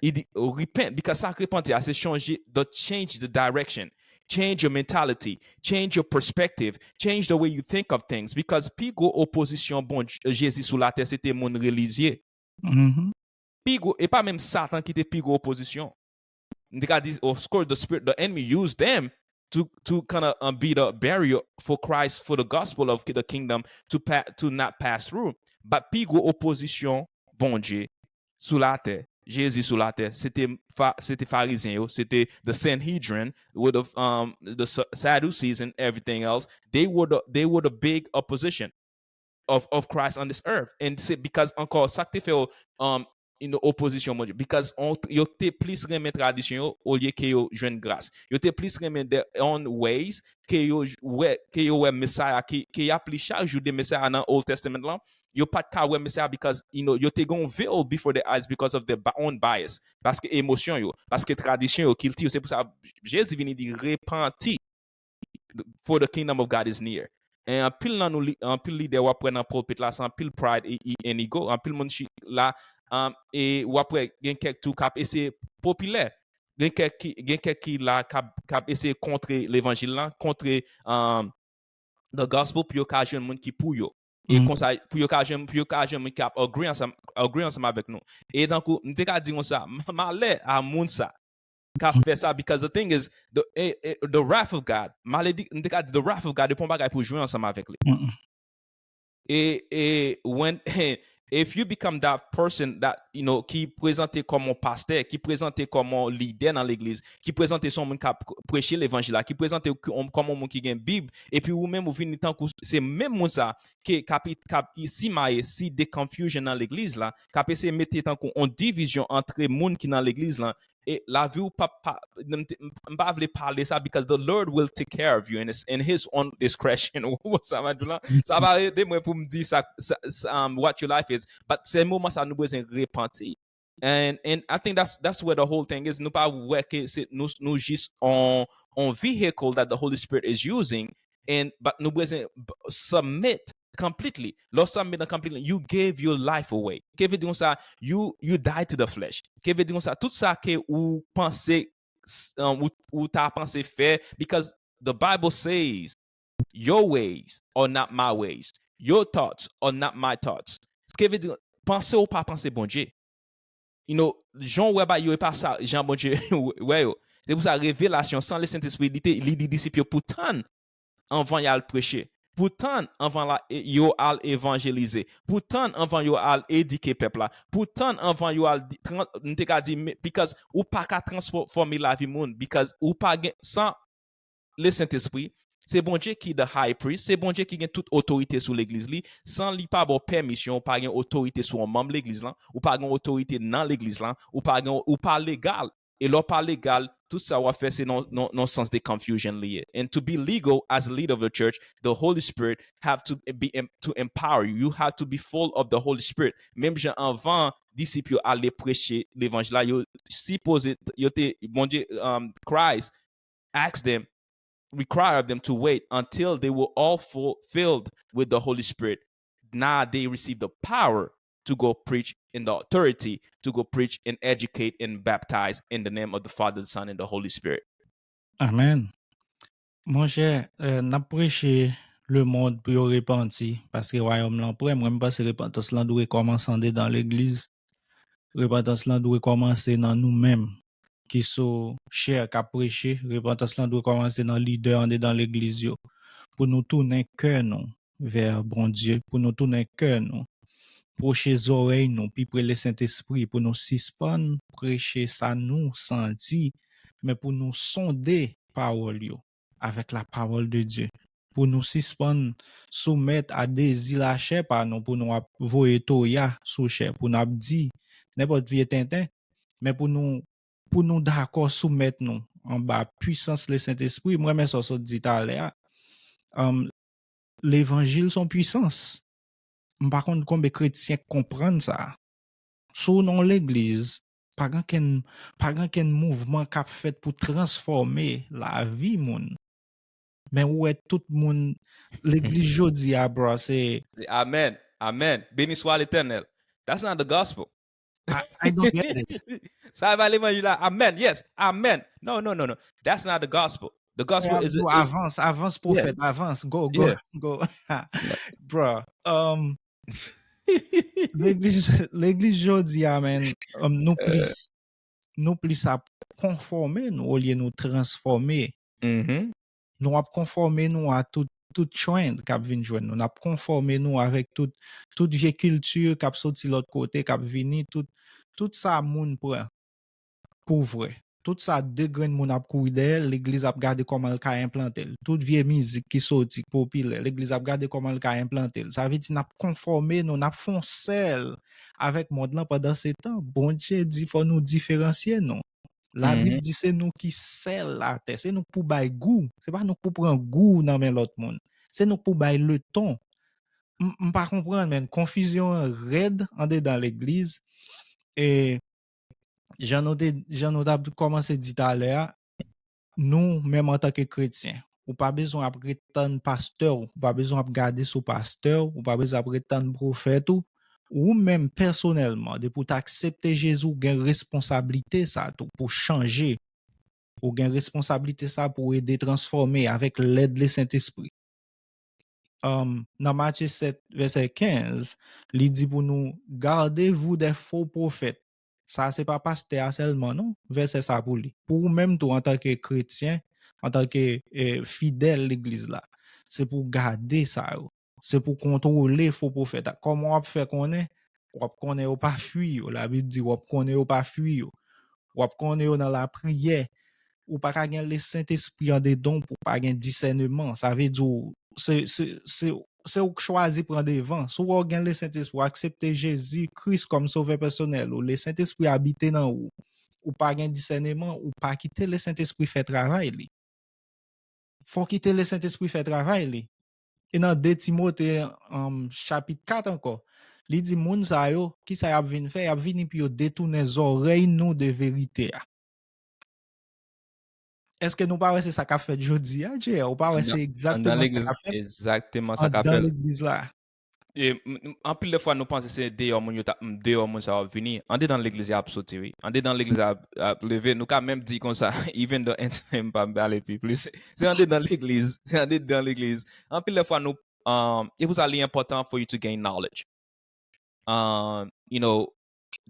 Li di, repent, because sa repanti a, se chanje, the change the direction, change your mentality, change your perspective, change the way you think of things, because pi gwo opozisyon bon Jezi sou latè se te moun relijye. Pi gwo, e pa menm Satan ki te pi gwo opozisyon. M te ka di, of course, the spirit, the enemy used them to, to kind of um, be the barrier for Christ, for the gospel of the kingdom to pa, to not pass through. But pi gwo opozisyon Bondye sou latè, Jezi sou latè, se te, se te Farizyen yo, se te the Sanhedrin, with the, um, the Sadducees and everything else. They were the, they were the big opposition of, of Christ on this earth. And se because ankò sa k te fè yo um, you know, opozisyon Bondye. Because on, yo te plis renmen tradisyon yo olye ke yo jwenn gras. Yo te plis renmen their own ways ke yo wè, ke yo wè Mesaya, ke, ke y ap li chak jou de Mesaya nan Old Testament lan. Yo pa t ka wè Mesaya because, you know, yo te gen yon veil before their eyes because of their own bias. Paske emosyon yo, paske tradisyon yo, kilti yo. Se pou sa Jezi vini di repanti. For the kingdom of God is near. E anpil nan nou, anpil lidè w ap wè nan pulpit la, se anpil pride e, e, and ego. Anpil moun la, um, e w ap wè gen kèk tou k ap eseye popilè. Gen kèk ki, gen kèk ki la k ap, k ap eseye kontre levanjil lan, kontre um, the gospel pou yo ka jwenn moun ki pou yo. E konsa, pou yo ka jwenn, pou yo ka jwenn moun ki ap agree ansanm, agree ansanm avèk nou. E tankou, m te ka di konsa, malè a moun sa. K ap fè sa, because the thing is, the, eh, eh, the wrath of God, maledi, m te ka di, the wrath of God, e pa yon bagay pou jwe ansanm avèk li. E, e, when, if you become that person that, you know, ki prezante kòm yon pastè, ki prezante kòm yon lidè nan legliz, ki prezante se yon moun k ap preche levanjil la, ki prezante kòm yon moun ki gen Bib, epi ou menm ou vini tankou se menm moun sa ki, k ap, k ap simaye seed de confusion nan legliz la, k ap eseye mete tankou yon divizyon antre moun ki nan legliz la, e lavi w p ap, pa, m pa vle pale sa, because the Lord will take care of you in his, in his own discretion. Ou konprann sa m ap di w la? Sa pa ede mwen pou m di sa, sa, sa, um, what your life is. But se moman sa nou bezwen repanti. And, and I think that's, that's where the whole thing is. Nou pa wè ke se, nou, nou jis on, on vehicle that the Holy Spirit is using. And, but nou bezwen submit completely. Lè w sanble nan completely, you gave your life away. Ke vle di konsa, you, you die to the flesh. Ke vle di konsa, tout sa ke ou panse, s- um, ou, ou ta panse fè, because the Bible says, your ways are not my ways. Your thoughts are not my thoughts. Ke vle di, panse ou pa panse Bondye. You know, jan w wè bagay yo, e pa sa, jan Bondye wè yo. Se pou sa, revelasyon, san Lesentespri, li te, li di disip yo pou tann anvan y al preche. Pou tann anvan la, e- yo al evanjelize. Pou tann anvan yo al edike pèp la. Pou tann anvan yo al, di- tran- m te ka di, me- because ou pa ka transfòme lavi moun. Because ou pa gen, san Lesentespri, se Bondye ki the high priest, se Bondye ki gen tout otorite sou legliz li. San li pa ba w pèmisyon, ou pa gen otorite sou yon manm legliz lan, ou pa gen otorite nan legliz lan, ou pa gen, ou pa legal. E lè w pa legal, tout sa w ap fè se nan, nan, nan sans de confusion li ye. And to be legal as a leader of the church, the Holy Spirit have to be em- to empower you. You have to be full of the Holy Spirit. Menm jan anvan disip yo ale preche levanjil la, yo sipoze, yo te, Bondye, um, Christ asked them, required them to wait until they were all full, filled with the Holy Spirit. Now they receive the power to go preach in the authority, to go preach and educate and baptize in the name of the Father, the Son, and the Holy Spirit. Amen. Monchè, euh, n ap preche lemonn pou yo repanti, paske wayòm lan prè. Mwen, m panse repantans lan dwe kòmanse andedan legliz. Repantans lan dwe kòmanse nan nou menm ki sou chè k ap preche. Repantans lan dwe kòmanse nan lidè andedan legliz yo. Pou nou tounen kè nou vè Bondye, pou nou tounen kè nou, pwoche zòrèy nou pi pre Lesentespri, pou nou sispann preche sa nou santi, men pou nou sonde pawòl yo avèk la parole de Dieu. Pou nou sispann soumèt a dezi lachè pa nou, pou nou ap voye toya sou chè, pou n ap di nenpòt vye tenten, men pou nou, pou nou dakò soumèt nou anba pwisans Lesentespri. M renmen sa w sot di talè a. Um, levanjil se yon pwisans. M pa konn konbyen kretyen k konprann sa. Si w nan yon legliz, pa gen kenn, pa gen kenn mouvman k ap fèt pou transfòme lavi moun. Men ou wè tout moun, legliz jodi a, bro, se Amen. Amen. Béni soit l'Éternel. That's not the gospel. I, I don't get it. Sa e pa levanjil la. Amen. Yes. Amen. No, no, no, no. That's not the gospel. The gospel is, is Avans, avans, pwofèt, avans. Go, go, Yeah. Go. Bro, um, legliz, legliz jodi a, man, um, nou plis, nou plis ap konfòme nou olye nou transfòme. Mhm. Nou ap konfòme nou a tout, tout trend k ap vin jwenn nou. N ap konfòme nou avèk tout, tout vye kilti k ap soti lòt kote, k ap vini, tout, tout sa moun pran pou vre. Tout sa de grenn moun ap kouri dèyè, legliz ap gade kòman l ka enplante l. Tout vye mizik ki soti, k popilè, legliz ap gade kòman l ka enplante l. Sa vle di n ap konfòme nou, n ap fè yon sèl avèk mond lan. Pandan se tan, Bondye di fò nou diferansye nou. Labib di se nou ki sèl latè, se nou k pou bay gou, se pa nou k pou pran gou nan men lòt moun. Se nou k pou bay leton. M, m pa konprann, men konfizyon an rèd andedan legliz. E jan nou te, jan nou t ap kòmanse di talè a, nou menm antanke kretyen, ou pa bezwen ap ret tann pastè w, ou pa bezwen ap gade sou pastè w, ou pa bezwen ap ret tann pwofèt ou. Ou menm pèsonèlman, depi w t aksepte Jezi, ou gen responsablite sa tou pou chanje. Ou gen responsablite sa pou ede transfòme avèk lèd Lesentespri. Um, nan Matye sèt, vèsè kenz, li di pou nou, gardez-vous des faux prophètes. Sa se pa pastè a sèlman, non, vèsè sa pou li. Pou ou menm tou, antanke kretyen, antanke, eh, fidèl legliz la, se pou w gade sa yo. Se pou w kontwole fo pwofèt a. Kòman w ap fè konnen? W ap konnen yo pa fwi yo. Labib di w ap konnen yo pa fwi yo. W ap konnen yo nan lapriyè. Ou pa ka gen Lesentespri andedan w pou w pa gen disèneman. Sa vle di w, se, se, se, se ou k chwazi pran devan. Si w wè w gen Lesentespri, w aksepte Jezi Kris kòm Sovè pèsonèl ou, Lesentespri abite nan ou, ou pa gen disèneman, ou pa kite Lesentespri fè travay li. Fò w kite Lesentespri fè travay li. E nan de Timote, um, chapit kat ankò, li di moun sa yo, kisa y ap vin fè? Y ap vini pou yo detounen zòrèy nou de verite a. Èske nou pa wè se sa k ap fèt jodi a, J R? Ou pa wè se egzakteman sa k ap fèt? Egzakteman sa k ap Andan fèt. Legliz la. E, m- m- anpil de fwa nou panse se deyò moun yo t ap, m- deyò moun sa yo ap vini. Andedan legliz y ap soti, wi. Andedan legliz y ap, ap leve. Nou ka menm di konsa, even though m pa pale pi plis. Se andedan legliz. Se andedan legliz. Anpil de fwa nou, um, e pou sa li enpòtan for you to gain knowledge. Um, you know,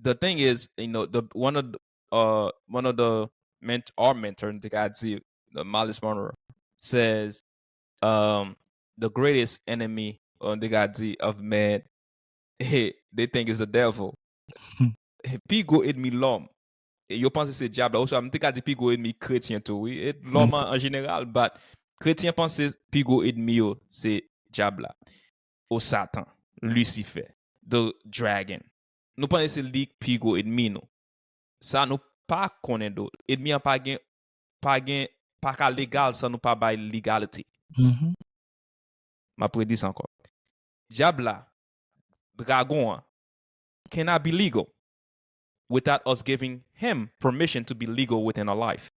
the thing is, you know, the one of the, uh, one of the ment our mentor, the guy, the Myles Munroe, says, um, the greatest enemy, uh, the guy, of man, they think is the devil. Pi gwo enmi lòm. E yo panse se dyab la. Oswa, m te ka di pi gwo enmi kretyen tou, wi. E lòm an, an jeneral, but kretyen panse pi gwo enmi yo se dyab la. Ou Satan, Lisifè, the dragon. Nou panse se li pi gwo enmi nou. Sa nou pa konnen do. Enmi an pa gen, pa gen, pa ka legal san nou pa bay legality. M ap redi sa ankò. Dyab la, dragon an, cannot be legal without us giving him permission to be legal within our life.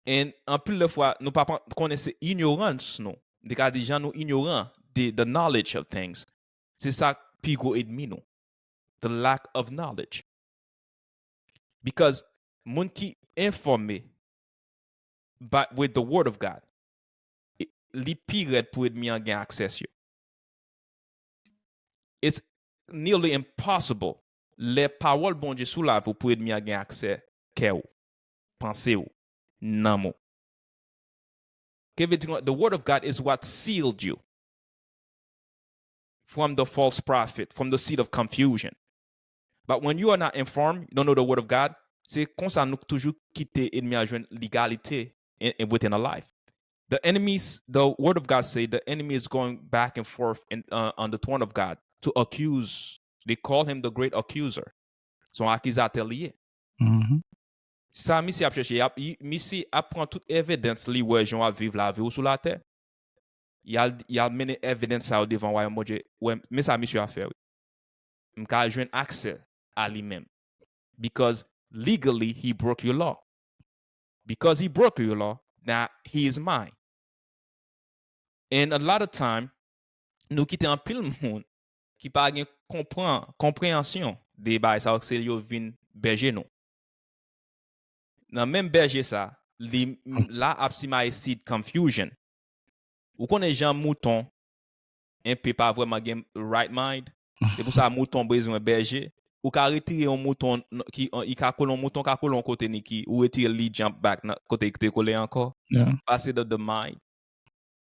And anpil de fwa, nou pa pa konnen se ignorance nou. M te ka di jan nou ignorant de the knowledge of things. Se sa pi gwo enmi nou. The lack of knowledge. Because moun ki enfòme but with the word of God, i- li pi rèd pou enmi an gen aksès yo. It's nearly impossible lè pawòl Bondye sou lavi w pou enmi an gen aksè kè w, panse w, nanm ou. Ke vle di, the word of God is what sealed you from the false prophet, from the seed of confusion. But when you are not informed, you don't know the word of God, se konsa nou toujou kite enmi a jwenn legalite in, in, within a life. The enemies, the word of God say, the enemy is going back and forth in, uh, on the throne of God to accuse. They call him the great accuser. Se yon akizatè li ye. Sa misye ap chèche, y ap, y- misye ap pran tout evidence li wè jan w ap viv lavi w sou latè. Y al, y al mennen evidence sa yo devan wayòm Bondye. Wè, men sa misye ap fè, wi. M ka jwenn aksè a li menm. Because legally, he broke your law. Because he broke your law, now he is mine. And a lot of time, nou kite anpil moun ki pa gen konpran, konpreyansyon de bagay sa yo, se yo vin bèje nou. Nan menm bèje sa, li la ap simaye seed confusion. Ou konnen jan mouton, en pe pa vrèman gen right mind. Se pou sa mouton bezwen bèje. Ou ka retire yon mouton n- ki an- i ka kole yon mouton ka kole yon kote ni ki ou retire li jump back nan kote li te kole ankò. Pase the, the mind.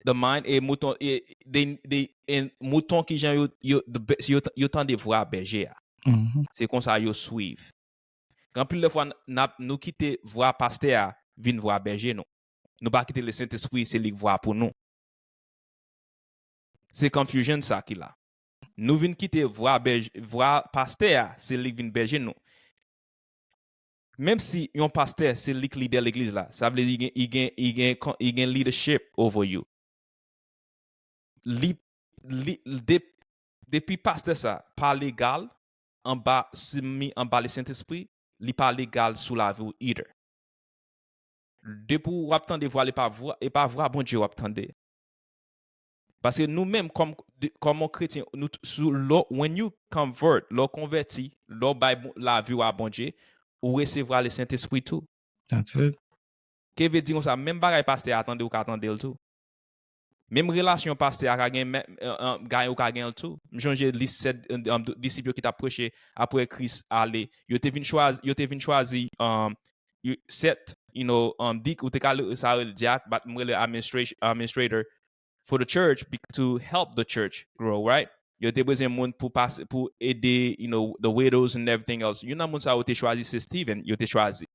The mind e mouton e de de e mouton ki jan yo yo the be- yo yo tande vwa bèje a. Se konsa yo swiv. Gen anpil de fwa n- n ap nou kite vwa pastè a vin vwa bèje nou. Nou pa kite le Sentespri se li k vwa pou nou. Se confusion sa ki la. Nou vin kite vwa bèj, vwa pastè a, se li k vin bèje nou. Menm si yon pastè se li k lidè legliz la, sa vle di li gen, li gen, li gen, kon- li gen leadership over you. Li, li, de, depi pastè sa pa legal anba simi anba le Sentespri, li pa legal sou lavi w either. Depi w ap tande vwa, li pa vwa, e pa vwa Bondye w ap tande. Paske nou menm kòm de- kòm yon kretyen, nou t- sou lò, when you convert, lò konvèti, lò bay bon- lavi w a Bondye, ou resevwa le Sentespri tou. That's it. Ke vle di konsa, menm bagay pastè a tande, ou ka tande l tou. Menm relasyon pastè a ka gen men- eh, eh, gay ou ka gen l tou. M sonje lis sèt eh, eh, disip yo ki t ap preche apre Kris ale. Yo te vin chwazi, yo te vin chwazi um, yo- sèt, you know, um, dik, ou te ka le- sa rele dyak, but m rele administration, administrator for the church be- to help the church grow, right? Yo te bezwen moun pou pase, pou ede, you know, the widows and everything else. Youn nan moun sa yo te chwazi se Stephen, yo te chwazi.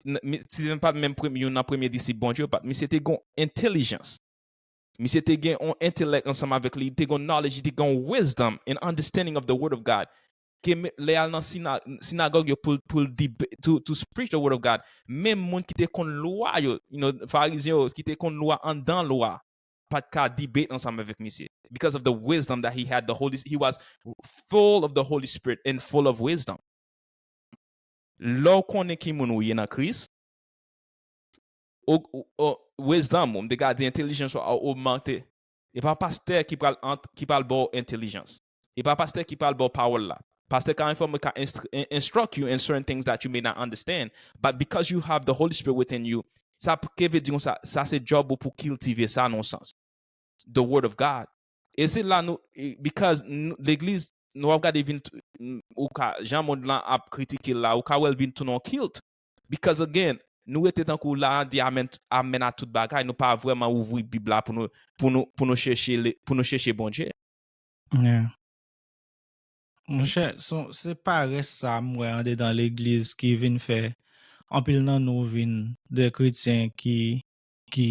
N- mi- Stephen pa t menm premye, youn nan premye disip Bondye, but misye te gon entèlijans. Misye te gen yon intellect ansanm avèk li, li te gen yon knowledge, li te gen yon wisdom and understanding of the word of God. Ke me- lè al nan sina- sinagòg yo pou, pou l deba- to, to preach the word of God, menm moun ki te konn lwa yo, you know, farizyen yo, ki te konn lwa anndan lwa, pa t ka debate ansanm avèk misye. Because of the wisdom that he had, the Holy, he was full of the Holy Spirit and full of wisdom. Lè w konnen ki moun ou ye nan Kris, o- o- o- wisdom ou, m te ka di entèlijans ou a ogmante. E pa pastè ki pral, ki pral ba w entèlijans. E pa pastè ki pral ba w pawòl la. Pastè ka enfòme, ka instruct you in certain things that you may not understand. But because you have the Holy Spirit within you, sa ke vle di konsa, sa se job ou pou kiltive sa nan sans. The word of God. E se la nou, because legliz, nou ap gade vin, ou ka, jan mond lan ap kritike l la, ou ka wè l vin tounen yon kilt. Because again, nou rete tankou la, di amen, amen a tout bagay, nou pa vrèman ouvri Bib la pou nou, pou nou, pou nou chèche, pou nou chèche Bondye. Monchè, se parès sa m wè andedan legliz ki vin fè anpil nan nou vin de kretyen ki, ki,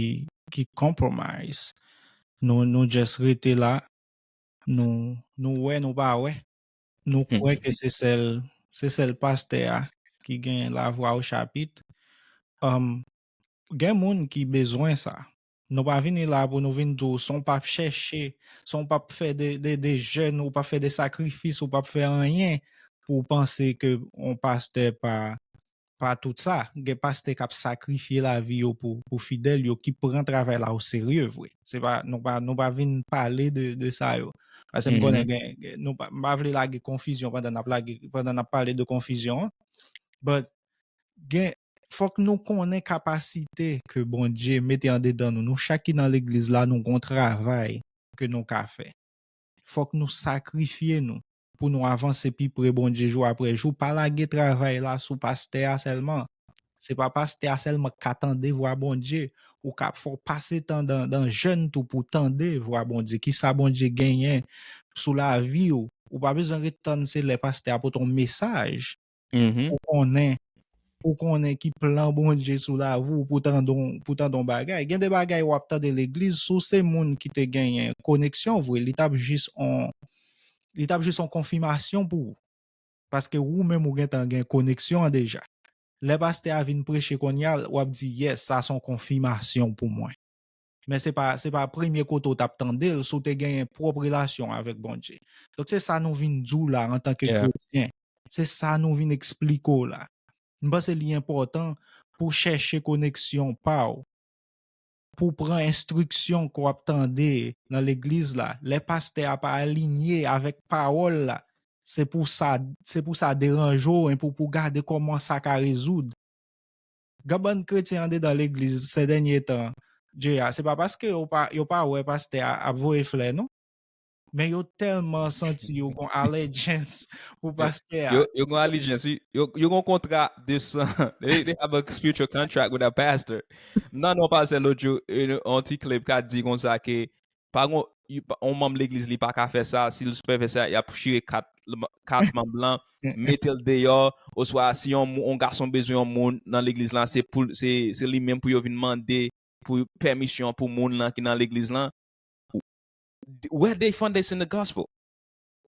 ki compromise. Nou, nou just rete la, nou, nou wè, nou pa wè. Nou kwè ke se sèl, se sèl pastè a ki gen lavwa o chapit. Um, gen moun ki bezwen sa. Nou pa vini la pou nou vin di w, si w p ap chèche, si w p ap fè de, de, de jèn, ou p ap fè de sakrifis, ou p ap fè anyen pou w panse ke yon pastè pa, pa tout sa. Gen pastè k ap sakrifye lavi yo pou, pou fidèl yo ki pran travay la o serye vre. Se pa, nou pa, nou pa vin pale de, de sa yo. Paske m konnen gen, gen, nou pa, m pa vle lage konfizyon pandan n ap lage, pandan n ap pale de konfizyon an. But gen, fòk nou konnen kapasite ke Bondye mete andedan nou. Nou chak ki nan legliz la, nou gon travay ke nou ka fè. Fòk nou sakrifye nou pou nou avanse pi pre Bondye jou apre jou. Pa lage travay la sou pastè a sèlman. Se pa pastè a sèlman k ka tande vwa Bondye. Ou ka fò pase tan dan, dan jèn tou pou tande vwa Bondye. Kisa Bondye genyen sou lavi w. Ou pa bezwen ret tann se lè pastè a pote yon mesaj pou konnen, pou konnen ki plan Bondye sou lavi w, pou tande yon, pou tande yon bagay. Gen de bagay w ap tande legliz, si w se moun ki te genyen koneksyon vre, li t ap jis on, li t ap jis on konfimasyon pou ou. Paske ou menm ou gentan gen koneksyon an deja. Lè pastè a vin preche kounye a, w ap di, yes, sa se yon konfimasyon pou mwen. Men se pa, se pa premye kote w t ap tande l si w te genyen pwòp relasyon avèk Bondye. Donk se sa nou vin di w la antanke kretyen. Se sa nou vin eksplike w la. M panse li enpòtan pou w chèche koneksyon pa w, pou w pran enstriksyon ke w ap tande nan legliz la. Lè pastè a pa alinye avèk pawòl la, se pou sa, se pou sa deranje w, e pou, pou gade kòman sa ka rezoud. Gen bann kretyen andedan legliz sè dènye tan, Jay, se pa paske yo pa, yo pa wè pastè a ap voye flè, non. Men yo tèlman santi yo gon allegiance pou pastè a. Yo, yo gon allegiance, wi. Yo, yo gon kontra de san. They, they have a spiritual contract with a pastor. M nan yon pastè lòt jou, yon, yon ti klip ka di konsa ke pa gon, yon manm legliz li pa ka fè sa, si l fè, fè sa, y ap chire kat, kat manm lan, mete l deyò, oswa si yon, yon gason bezwen yon moun nan legliz lan, se pou, se, se li menm pou yo vin mande pou pèmisyon pou moun lan ki nan legliz lan. Where they found this in the gospel?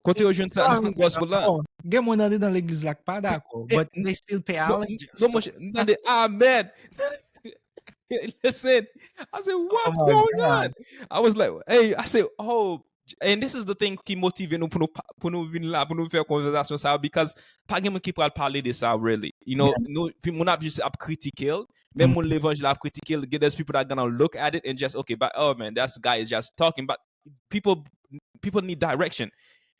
Kote yo jwenn sa nan gospel la? Gen moun andedan legliz la k pa dakò, but they still pay allegiance. Non, monchè, m tande amen. Listen, I said, what's going on? I was like, hey, I said, oh, and this is the thing ki motive nou pou nou, pou nou vin la, pou nou fè konvèsasyon sa, because pa gen moun ki pral pale de sa, really. You know, nou, moun ap jis ap kritike l, men moun levanjil ap kritike l, there's people that gonna look at it and just, okay, but, oh man, that guy is just talking, but people, people need direction.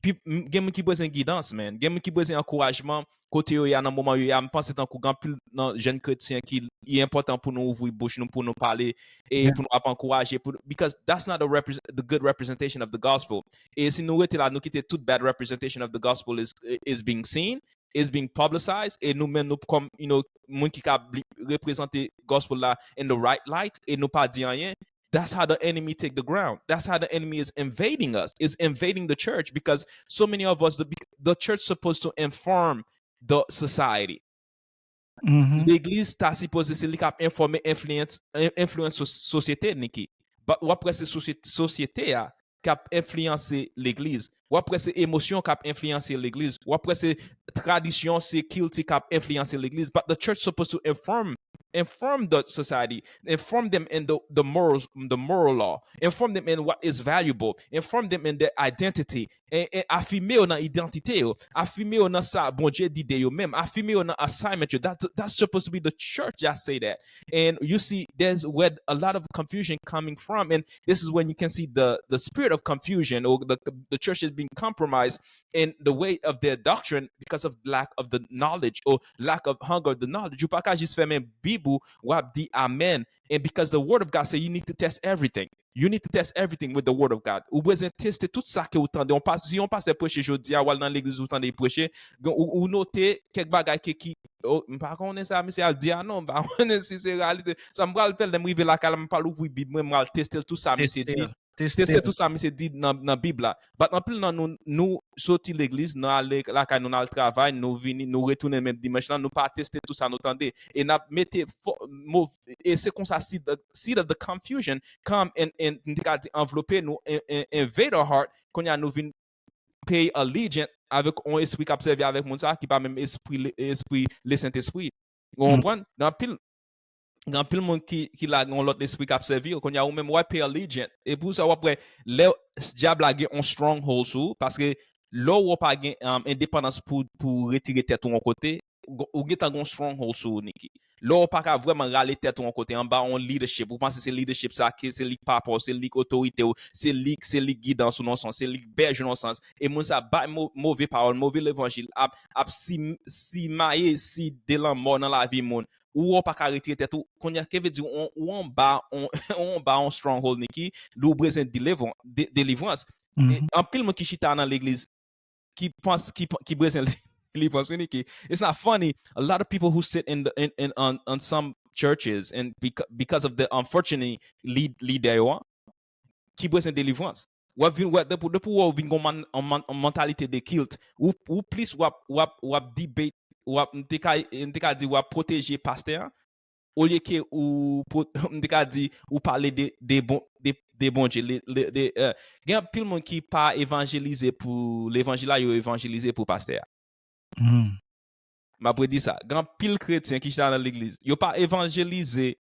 Gen moun ki bezwen gidans, man. Gen moun ki bezwen ankourajman kote yo ye a nan moman yo ye a. M panse tankou gen anpil nan jèn kretyen ki li enpòtan pou nou ouvri bouch nou, pou nou pale, e pou nou ap ankouraje, pou, because that's not the, the good representation of the gospel. E si nou rete la, nou kite tout bad representation of the gospel is, is being seen, is being publicized, e nou menm nou kòm, you know, moun ki ka reprezante gospel la in the right light, e nou pa di anyen, that's how the enemy take the ground. That's how the enemy is invading us, is invading the church, because so many of us, the, the church supposed to inform the society. Legliz ta sipoze se li k ap enfòme, enfliyans, enfliyans sosyete, Niki. But w ap wè se sosyete a k ap enfliyanse legliz. W ap wè se emosyon k ap enfliyanse legliz. W ap wè se tradisyon, se kilti k ap enfliyanse legliz. But the church supposed to inform inform the society, inform them in the, the morals, the moral law, inform them in what is valuable, inform them in their identity, e, e afime yo nan idantite yo, afime yo nan sa Bondye di de yo menm, afime yo nan assignment yo. That, that's supposed to be the church that say that. And you see, there's where a lot of confusion coming from. And this is when you can see the, the spirit of confusion, or the, the church is being compromised in the way of their doctrine because of lack of the knowledge or lack of hunger of the knowledge. Ou pa ka jis fèmen Bib ou, w ap di amen. And because the word of God say you need to test everything. You need to test everything with the word of God. Ou bezwen teste tout sa ke ou tande. On pas, si yon pastè preche jodi a, w al nan legliz ou tande l preche, gen- ou, ou note kèk bagay ke ki, oh, m pa konnen sa misye ap di a non, m pa konnen si se reyalite. Sa m pral fè l, lè m rive lakay la, m pral ouvri Bib mwen, m pral teste l, tout sa misye di. Teste tout sa misye di nan, nan Bib la. But anpil nan nou, nou soti legliz, nou ale lakay nou, nou al travay, nou vini, nou retounen menm dimanch lan, nou pa teste tout sa nou tande. E n ap mete fo- mo- e se konsa seed, the seed of the confusion come and, and m te ka di anvlope nou, and, and invade our heart. Kounye a nou vin pay allegiance avèk yon espri k ap sèvi avèk moun sa a ki pa menm espri le- espri Lesentespri. Ou konprann? Gen anpil gen anpil moun ki, ki la gen yon lòt espri k ap sèvi yo. Kounye a ou menm w ap pay allegiance. E pou sa w ap wè lè s- dyab la gen yon stronghold sou ou, paske lè w pa gen um, endepandans pou, pou retire tèt ou yon kote, ou gentan gen yon stronghold sou ou, Niki. Lè w pa ka vrèman rale tèt ou yon kote anba yon leadership, ou panse se leadership sa ke se li k papa w, se li k otorite w, se li, se li k gidans ou nan sans, se li k bèj ou nan sans. E moun sa bay mo- move pawòl, move levanjil, ap, ap si, simaye si de lanmò nan lavi moun. Ou wè w pa ka retire tèt ou, kounye a, ke vle di ou, ou anba, ou, ou anba yon stronghold, Niki, lè w bezwen deliver- de- deliverance. E anpil moun ki chita nan legliz, ki panse, ki, ki bezwen deliverance, wi, Niki. It's not funny. A lot of people who sit in, the, in, in on, on some churches and because, because of the unfortunate lead, leader yo, ki bezwen deliverance. W ap vin wè, depi, depi w wè w vin gen yon man- yon man- yon mantalite de kilt, ou, ou plis w ap, w ap, w ap debate, w ap, m te ka, m te ka di w ap pwoteje pastè an, olye ke ou, pwo- m te ka di, ou pale de, de, bon, de, de Bondye, le- le- de, euh, gen anpil moun ki pa evanjelize pou levanjil la, yo evanjelize pou pastè a. M ap redi sa. Gen anpil kretyen ki chita nan legliz. Yo pa evanjelize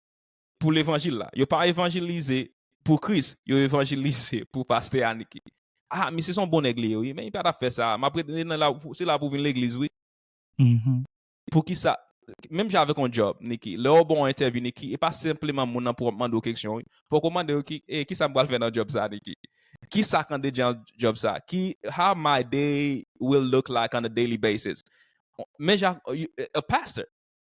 pou levanjil la. Yo pa evanjelize pou Kris. Yo evanjelize pou pastè a, Niki. Ah, misye se yon bon nèg li ye, wi, men li pa t ap fè sa. M ap rete nan la, se la pou vin legliz, wi. Poukisa? Menm jan avèk yon job, Niki. Lè yo ba w yon entèvyou, Niki, e pa senpleman moun nan pou w ap mande w keksyon, wi. Fòk ou mande yo ki, e, kisa m pral fè nan job sa, Niki? Kisa k andedan job sa? Ki, how my day will look like on a daily basis? Men jan, you- a pastor.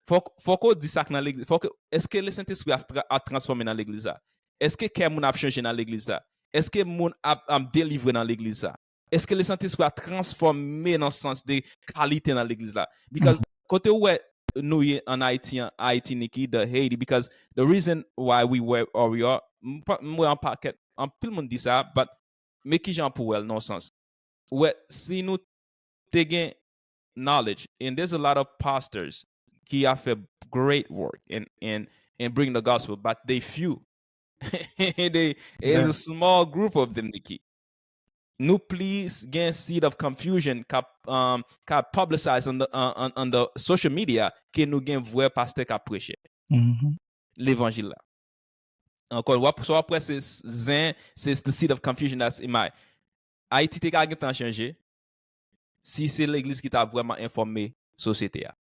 Fòk, fòk ou di sa k nan legliz. Fòk, èske Lesentespri a, tra- a transfòme nan legliz la? Èske kè moun ap chanje nan legliz la? Èske moun ap, ap delivre nan legliz la? Èske Lesentespri a transfòme nan sans de kalite nan legliz la? Because kote ou wè nou ye an Ayiti, an Ayiti, Niki, the Haiti, because the reason why we were or we are, m pa- m wè an pakèt, anpil moun di sa, but men kijan pou wè l nan sans. Ou wè, si nou te gen knowledge, and there's a lot of pastors ki a fè great work and, and, and bring the gospel, but they few. They, it's a small group of them, Niki. Nou plis gen seed of confusion ka, um, ka publicize on the, on, on, on the social media ke nou gen vrè pastè ka preche levanjil la. Ankò, w ap, sa w ap wè se zen, se the seed of confusion that's in my. Ayiti te ka gentan chanje si se legliz ki ta vrèman enfòme sosyete a.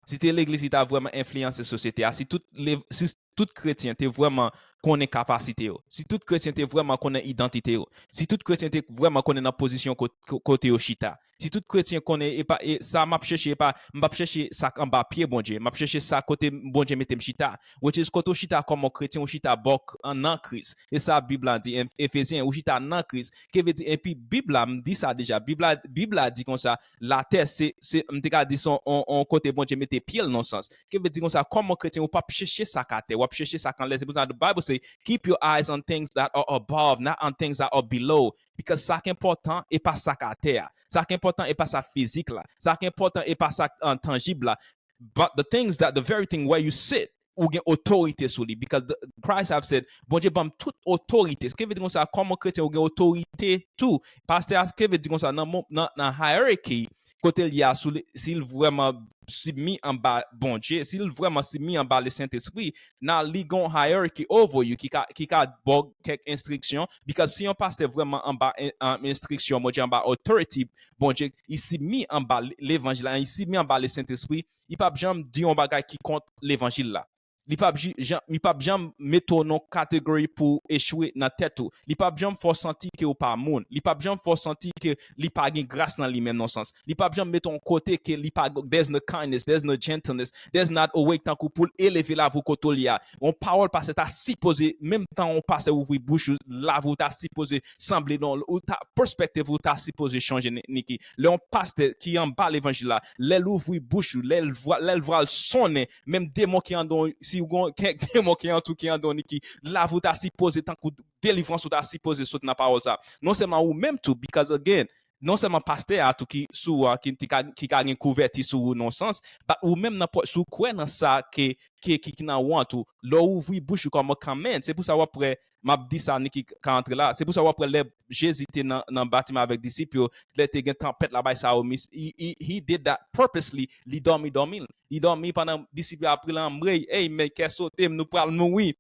Si te legliz ki ta vrèman enfliyanse sosyete a, si tout, le, si tout kretyen te vrèman konnen kapasite yo, si tout kretyen te vrèman konnen idantite yo, si tout kretyen te vrèman konnen nan pozisyon ko- ko- kote yo chita, si tout kretyen konnen, e pa, e sa m ap chèche, e pa, m p ap chèche sa k anba pye Bondye, m ap chèche sa kote Bondye mete m chita, which is kote w chita kòm yon kretyen, ou chita bò k- an- nan Kris. E sa Bib la di, en- Efezyen, ou chita nan Kris. Ke vle di, epi Bib la, m di sa deja, Bib la, Bib la di konsa, latè, se, se, m te ka di se yon, yon, yon kote Bondye mete pye l nan sans. Ke vle di konsa, kòm yon kretyen, ou p ap chèche sa k atè, w ap chèche sa k anlè. Se pou sa the Bible say, keep your eyes on things that are above, not on things that are below. Because sa k enpòtan, e pa sa k atè a. Sa k enpòtan, e pa sa fizik la. Sa k enpòtan, e pa sa k, uh, tanjib la. But the things that, the very thing where you sit, ou gen otorite sou li. Because the, Christ have said, Bondye ban m tout otorite. Sa ki vle di konsa, kòm yon kretyen, ou gen otorite tou. Pastè a, sa ki vle di konsa, nan, mon- nan, nan hierarchy, kote l ye a, si l vrèman sibmi anba Bondye, si l vrèman sibmi anba Lesentespri, nan li gon hierarchy over you ki ka, ki ka ba w kèk enstriksyon, because si yon pastè vrèman anba en- an enstriksyon Bondye, anba authority Bondye, li sibmi anba levanjil la, li sibmi anba Lesentespri, li p ap janm di yon bagay ki kont levanjil la. Li p ap ji- jan- li p ap janm mete w nan yon kategori pou w echwe nan tèt ou. Li p ap janm fè w santi ke w pa moun. Li p ap janm fè w santi ke li pa gen gras nan li menm nan sans. Li p ap janm mete w yon kote ke li pa, there's no kindness, there's no gentleness, there's not a way tankou pou l eleve lavi w kote w ye a. Yon pawòl pastè ta sipoze, menm tan yon pastè ouvri bouch ou, lavi w ta sipoze sanble non, ou ta, perspective ou ta sipoze chanje, Niki. Lè yon pastè ki anba levanjil la, lè l ouvri bouch ou, lè l vwa- lè l vwa l sonnen, menm demon ki andan w, si w gon kèk demon ki antou ki andan w, Niki, lavi w ta sipoze tankou delivrans ou ta sipoze sot nan pawòl sa. Non sèlman ou menm tou, because again, non sèlman pastè a tou ki sou ou a, ki, ki ka, ki ka gen kouvèti sou ou nan sans, but ou menm nan pwòp, si w kwè nan sa ke, ke, ki, ki nan ou an tou, lè w ouvri bouch ou kòm a command, se pou sa w ap wè, m ap di sa, Niki ka antre la, se pou sa w ap wè lè Jezi te nan, nan batiman avèk disip yo, lè te gen tanpèt la bay sa yo, mis, he, he, he did that purposely, li dòmi, dòmi, li dòmi pandan disip yo ap rele anmwey, ey, men kè sote m, nou pral mouri.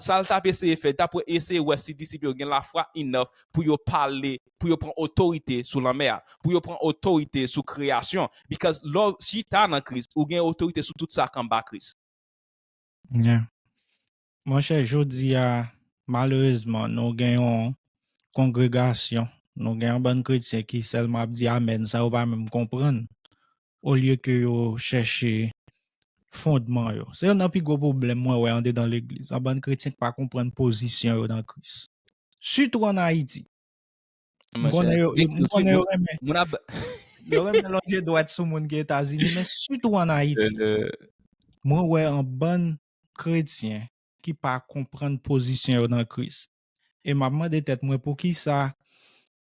Sa l t ap eseye fè, l t ap eseye wè si disip yo gen lafwa enough pou yo pale, pou yo pran otorite sou lanmè a, pou yo pran otorite sou kreyasyon. Because lè w chita nan Kris, ou gen otorite sou tout sa k anba Kris. Yeah. Monchè, jodi a, malerezman, nou gen yon kongregasyon, nou gen yon bann kretyen ki sèlman ap di amèn san yo pa menm konprann, olye ke yo chèche fondman yo. Se youn nan pi gwo pwoblèm mwen wè andedan legliz. Yon bann kretyen ki pa konprann pozisyon yo nan Kris. Sitou ann Ayiti. M konnen yo, m konnen yo renmen. Yo renmen lonje dwèt sou moun ki Etazini, men sitou ann Ayiti. Mwen wè yon bann kretyen ki pa konprann pozisyon yo nan Kris. E m ap mande tèt mwen poukisa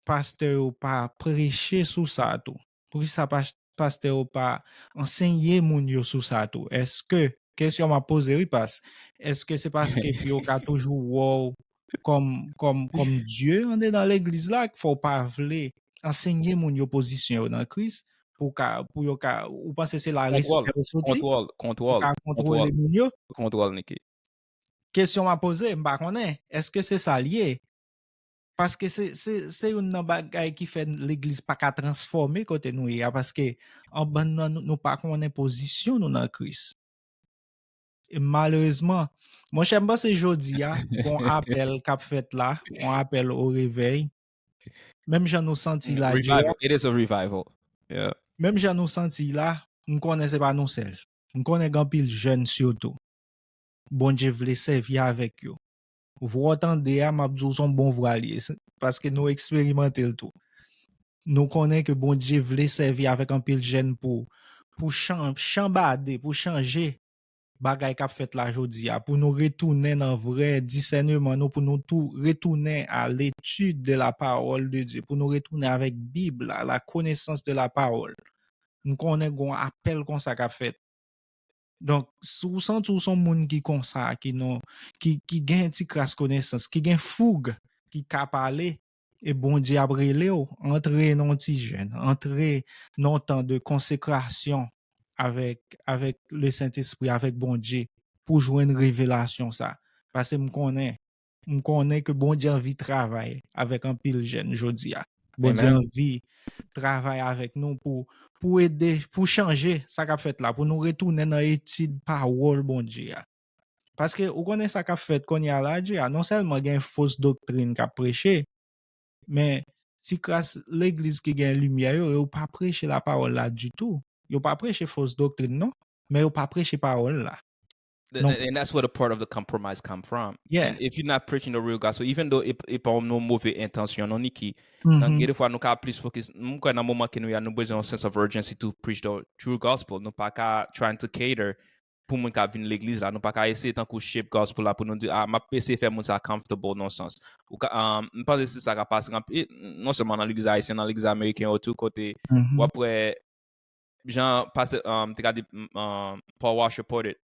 pastè yo pa preche sou sa tou? Poukisa pastè yo pa ansenye moun yo sou sa tou? Èske, kesyon m ap poze wi, pas, èske se paske pou yo ka toujou wè w kòm, kòm, kòm Dye andedan legliz la, k fè w pa vle ansenye moun yo pozisyon yo nan Kris, pou ka, pou yo ka, ou panse se la resipè yo soti? Kontwòl, kontwòl, kontwòl, kontwòl moun yo? Kontwòl, Niki. Kesyon m ap poze, m pa konnen, èske se sa l ye? Paske se, se, se youn nan bagay ki fè legliz pa ka transfòme kote nou ye a, paske yon bann nan nou, nou pa konnen pozisyon nou nan Kris. E malerezman, monchè, m panse jodi a, gon apèl k ap fèt la, yon apèl o revèy. Menm jan nou santi la, Jera. It is a revival. Yeah. Menm jan nou santi la, m konnen se pa nou sèl. M konnen gen anpil jèn sitou. Bondye vle sèvi avèk yo. Vwa w tande a, m ap di w se yon bon vwa l ye, paske nou eksperimante l tou. Nou konnen ke Bondye vle sèvi avèk anpil jèn pou, pou chan, chanbade, pou chanje bagay k ap fèt la jodi a, pou nou retounen nan vrè disèneman nou, pou nou tou retounen à l'étude de la parole de Dieu, pou nou retounen avèk Bib la, la connaissance de la parole. M konnen gon apèl konsa k ap fèt. Donk, si w santi w se yon moun ki konsa, ki non, ki, ki gen ti kras konesans, ki gen foug, ki ka pale, e Bondye ap rele w, antre nan yon ti jèn, antre nan yon tan de konsekrasyon avèk, avèk Lesentespri, avèk Bondye, pou jwenn revelasyon sa. Paske m konnen, m konnen ke Bondye anvi travay avèk anpil jèn jodi a. Bondye anvi travay avèk nou pou, pou ede, pou chanje sa k ap fèt la, pou nou retounen nan etid pawòl Bondye a. Paske ou konnen sa k ap fèt kounye a la, Dye a, non sèlman gen fos doktrin k ap preche, men ti kras legliz ki gen limyè yo, yo pa preche lapawòl la ditou. Yo pa preche fos doktrin, non, men yo pa preche pawòl la. And that's where the part of the compromise come from. Yeah. If you're not preaching the real gospel, even though e pa yon move entansyon, non, Niki, nan gen de fwa nou ka plis focus, m kwè nan moman ke nou ye a, nou bezwen yon sense of urgency to preach the true gospel. Nou pa ka trying to cater pou moun k ap vin legliz la. Nou pa ka eseye tankou shape gospel la pou nou di, ah, m ap eseye fè moun sa comfortable nan sans. Ou ka, um, m panse se sa k ap pase, e non sèlman nan legliz ayisyen, nan legliz ameriken yo tou, kote w ap wè, jan pastè, um, te ka di, um, Paul Washer put it,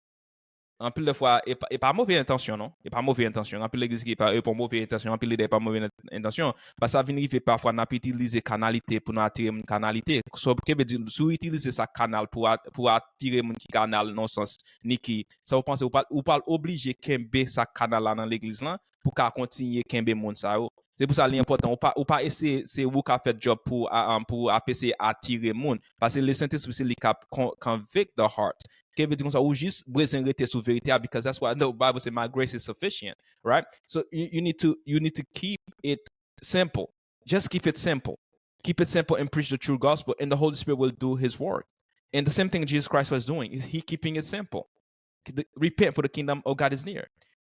anpil de fwa, e pa, e pa move entansyon, non. E pa move entansyon. Anpil legliz ki pa, e pa move entansyon, anpil lidè e pa move entansyon. Paske sa vin rive pafwa n ap itilize kanalite pou nou atire moun kanalite. So, ke vle di, si w itilize sa kanal pou, a, pou atire moun ki kanal nan sans, Niki, sa w panse, ou pa, ou pa oblije kenbe sa kanal la nan legliz lan pou ka kontinye kenbe moun sa yo. Se pou sa li enpòtan. Ou pa, ou pa eseye, se ou ka fè djòb pou, a, a, pou ap eseye atire moun. Paske Lesentespri se li k ap con- convict the heart. Ke vle di konsa, ou jis bezwen rete sou verite a, because that's why the Bible say, "My grace is sufficient," right? So you, you need to, you need to keep it simple. Just keep it simple. Keep it simple and preach the true gospel, and the Holy Spirit will do his work. And the same thing Jesus Christ was doing, is he keeping it simple. The- repent, for the kingdom of God is near.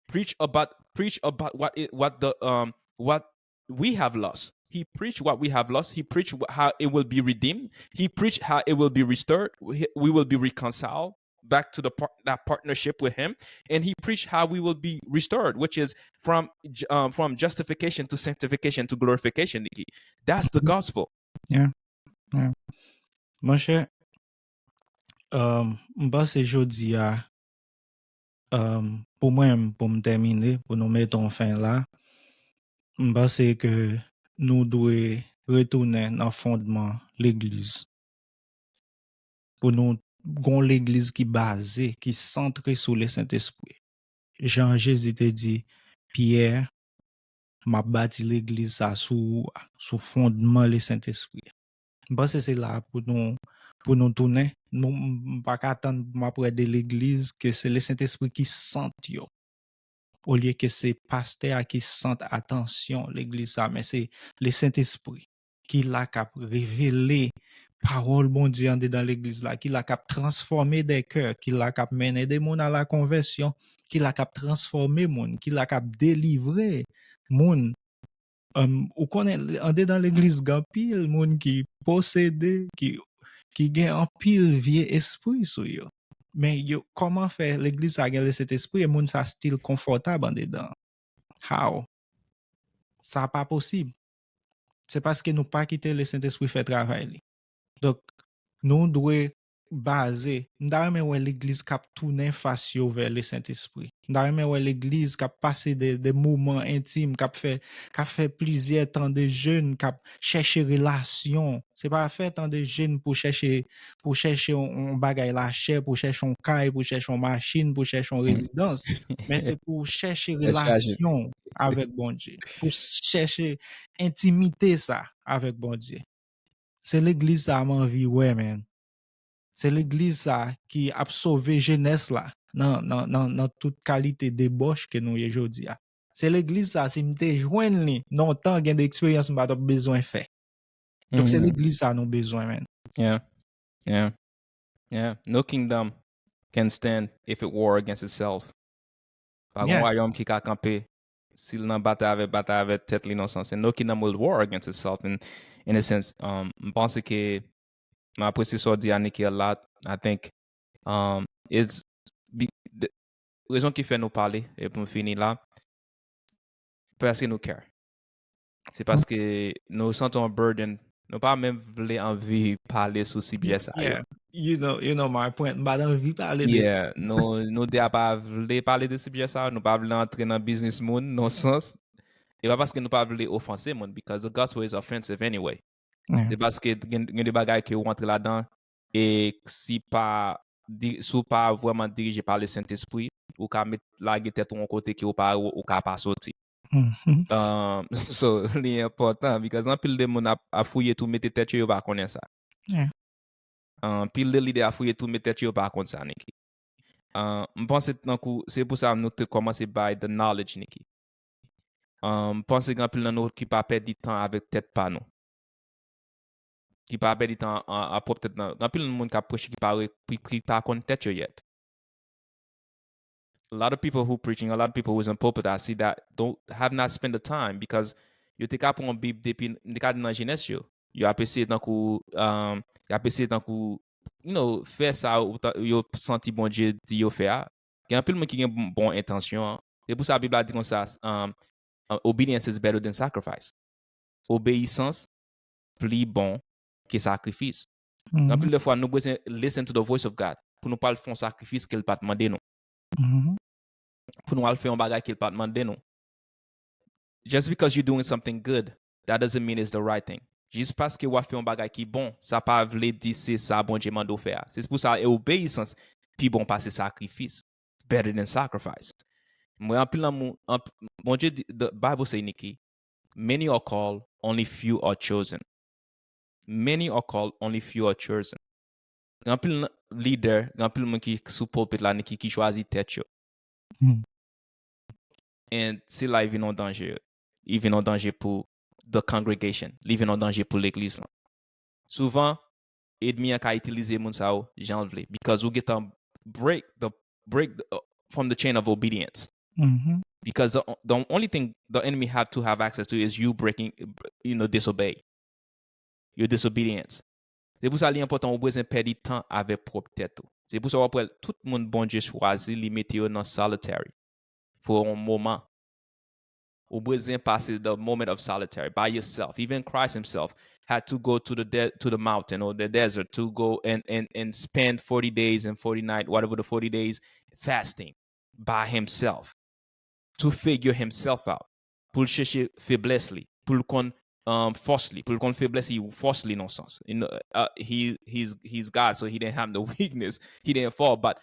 Preach about, preach about what it, what the, um, what we have lost. He preached what we have lost. He preached wh- how it will be redeemed. He preached how it will be restored. We, we will be reconciled back to the par- that partnership with him. And he preached how we will be restored, which is from ju- um, from justification to sanctification to glorification, Niki. That's the gospel. Yeah. Yeah. Monchè, um, m panse jodi a, um, pou mwen, pou m tèmine, pou nou mete yon fen la, m panse ke nou dwe retounen nan fondman legliz. Pou nou gon legliz ki baze, ki santre sou Lesentespri. Jan Jezi te di Pyè, "M ap bati legliz sa sou ou a, sou fondman Lesentespri." M panse se la pou nou, pou nou tounen. Nou, m pa ka tann pou m ap wè de legliz ke se Lesentespri ki sant yo. Olye ke se pastè a ki sant atansyon legliz sa, men se Lesentespri ki la k ap revele pawòl Bondye andedan legliz la, ki la k ap transfòme de kè, ki la k ap mennen de moun a la konvèsyon, ki la k ap transfòme moun, ki la k ap delivre moun. Um, ou konnen, andedan legliz, gen anpil moun ki posede, ki, ki gen anpil vye espri sou yo. Men yo, kòman fè legliz sa gen Lesentespri e moun sa still konfòtab andedan? How? Sa pa posib. Se paske nou pa kite Lesentespri fè travay li. Donk, nou dwe baze. M ta renmen wè legliz k ap tounen fas yo vè Lesentespri. M ta renmen wè legliz k ap pase de, de moman entim, k ap fè, k ap fè plizyè tan de jèn, k ap chèche relasyon. Se pa fè tan de jèn pou chèche, pou chèche yon, yon bagay lachè, pou chèche yon kay, pou chèche yon machin, pou chèche yon rezidans. Men se pou chèche relasyon avèk Bondye, pou chèche entimite sa avèk Bondye. Se legliz sa m anvi wè, man. Se legliz sa ki ap sove jenès la nan, nan, nan, nan tout kalite debòch ke nou ye jodi a. Se legliz sa, si m te jwenn li nan yon tan, gen de eksperyans m pa t ap bezwen fè. Donk, se legliz sa nou bezwen, man. Yeah. Yeah. Yeah. No kingdom can stand if it war against itself. Pa gen wayòm ki ka kanpe si l nan batay avèk, batay avèk tèt li nan sans. And no kingdom will war against itself in, in a sense. Um, m panse ke m apresye sa w di a Niki a lot. I think, um, it's be, the, rezon ki fè nou pale, e pou m fini la, paske nou care. Se paske nou santi yon burden. Nou pa menm vle anvi pale sou sijè sa yo. Yeah. You know, you know my point. M pa t anvi pale de... Yeah, nou, nou de a pa vle pale de sijè sa yo. Nou pa vle antre nan biznis moun, nan sans. E pa paske nou pa vle ofanse moun, because the gospel is offensive anyway. Se paske gen, gen de bagay ke ou antre ladan, e si pa, di- si w pa vrèman dirije pa Lesentespri, ou ka met lage tèt ou yon kote ke ou pa, ou ka pa soti. Um, so, li enpòtan, because anpil de moun ap, ap fouye tou mete tèt yo, yo pa konnen sa. Yeah. Anpil de lidè ap fouye tou mete tèt yo, yo pa konn sa, Niki. Uh, m panse tankou, se pou sa nou te kòmanse bay the knowledge, Niki. Um, m panse gen anpil nan nou ki pa pèdi tan avèk tèt pa nou. Ki pa pèdi tan a, a pwòp tèt nan. Gen anpil moun k ap preche ki pa, re- ki, ki pa konn tèt yo yet. A lot of people who preaching, a lot of people who's in pulpit, I see that don't, have not spent the time, because yo te ka pran yon Bib depi, m te ka di nan jenès yo. Yo ap eseye tankou, um, yo ap eseye tankou, you know, fè sa yo ta- yo santi Bondye di yo fè a. Gen anpil moun ki gen bon, bon entansyon. Se pou sa Bib la di konsa, um, uh, obedience is better than sacrifice. Obeyisans pli bon ke sakrifis. Anpil de fwa, nou bezwen listen to the voice of God pou nou pa al fè yon sakrifis ke l pa t mande nou. Pou nou al fè yon bagay ke l pa t mande nou. Just because you're doing something good, that doesn't mean it's the right thing. Jis paske w ap fè yon bagay ki bon, sa pa vle di se sa Bondye mande w fè a. Se pou sa obeyisans pi bon pase sakrifis. It's better than sacrifice. Mwen anpil nan moun, anp, Bondye di, the Bible say, Nikki, many are called, only few are chosen. Many are called, only few are chosen. Gen anpil lidè, gen anpil moun ki sou pulpit la, Nikki, ki chwazi tèt yo. And se la li vin yon danje. Li vin yon danje pou the congregation. Li vin yon danje pou legliz lan. Souvan, edmi an ka itilize moun sa yo jan l vle. Because ou gentan break the, break the, uh, from the chain of obedience. Because the, the only thing the enemy have to have access to is you breaking, you know, disobey. Your disobedience. Se pou sa li enpòtan ou bezwen pèdi tan avèk pwòp tèt ou. Se pou sa w ap wè tout moun Bondye chwazi, li mete yo nan solitary for yon moman. Ou bezwen pase the moment of solitary by yourself. Even Christ himself had to go to the de- to the mountain or the desert to go and and and spend forty days and forty nights, whatever the forty days, fasting by himself to figure himself out. Pou l chèche feblès li, pou l konn um, fòs li, pou l konn feblès li, fòs li nan sans. You know, uh, he he's he's God, so he didn't have no weakness. He didn't fall, but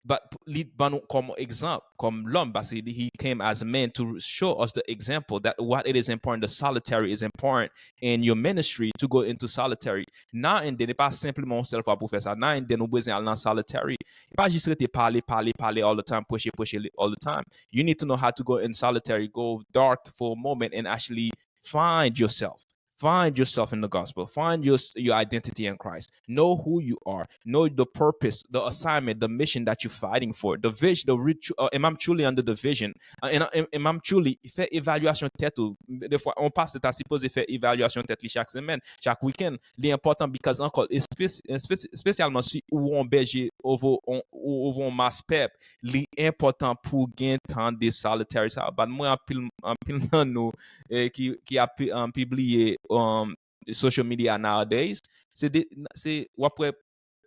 but li ban nou kòm egzanp, kòm lòm, paske he came as a man to show us the example that what it is important, the solitary is important in your ministry to go into solitary. Now and then, e pa senpleman yon sèl fwa pou fè sa. Now and then, ou bezwen al nan solitary. E pa jis rete pale, pale, pale all the time, preche, preche all the time. You need to know how to go in solitary, go dark for a moment and actually find yourself. Find yourself in the gospel. Find your your identity in Christ. Know who you are. Know the purpose, the assignment, the mission that you're fighting for. The vision, the rich, uh, am I truly under the vision? Uh, and, and am I truly fè evalyasyon tèt ou. Defwa, yon pastè ta sipoze fè evalyasyon tèt li chak semèn, chak weekend. Li enpòtan because ankò, espe- espe- espesyalman si ou yon bèje over yon, ou over yon mas pèp, li enpòtan pou gen tan de solitary sa. But mwen anpil, anpil nan nou eh, ki, ki ap pi- um, pibliye um, social media nowadays, se de, se, w ap wè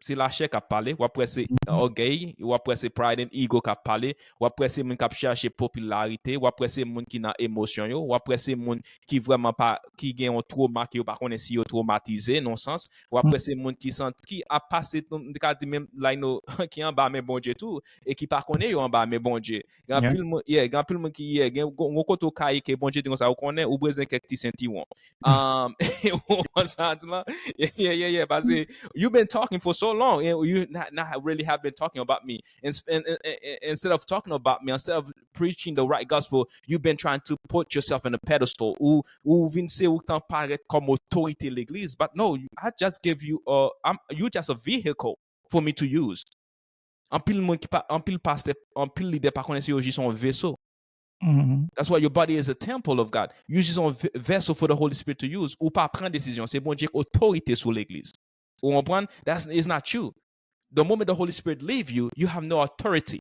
se lachè k ap pale, w ap wè se ògèy, w ap wè se pride and ego k ap pale, w ap wè se moun k ap chache popilarite, w ap wè se moun ki nan emosyon yo, w ap wè se moun ki vrèman pa, ki gen yon twoma ke yo pa konnen si yo twomatize, nan sans, w ap wè se moun ki santi, ki ap pase, m te ka di menm, like, nou, ki anba men Bondye tou, e ki pa konnen yo anba men Bondye. Gen anpil moun, yeah, gen anpil moun ki, yeah, gen yon kote ou ka ye ke Bondye di konsa, ou konnen, ou bezwen kèk ti sentiwon. Um, ou konprann sa m di la? Yeah, yeah, yeah, yeah, paske you been talking for so long and you not, not really have been talking about me. And, and, and, and instead of talking about me, instead of preaching the right gospel, you've been trying to put yourself in a pedestal. Ou, ou vin se ou tan parèt kòm otorite legliz. But no, I just give you, uh, I'm, you just a vehicle for me to use. Anpil moun ki pa, anpil pastè, anpil lidè pa konnen se yo jis yon veso. That's why your body is a temple of God. You just a vessel for the Holy Spirit to use. Ou pa pran desizyon. Se Bondye k otorite sou legliz. Ou konprann? That's is not you. The moment the Holy Spirit leave you, you have no authority.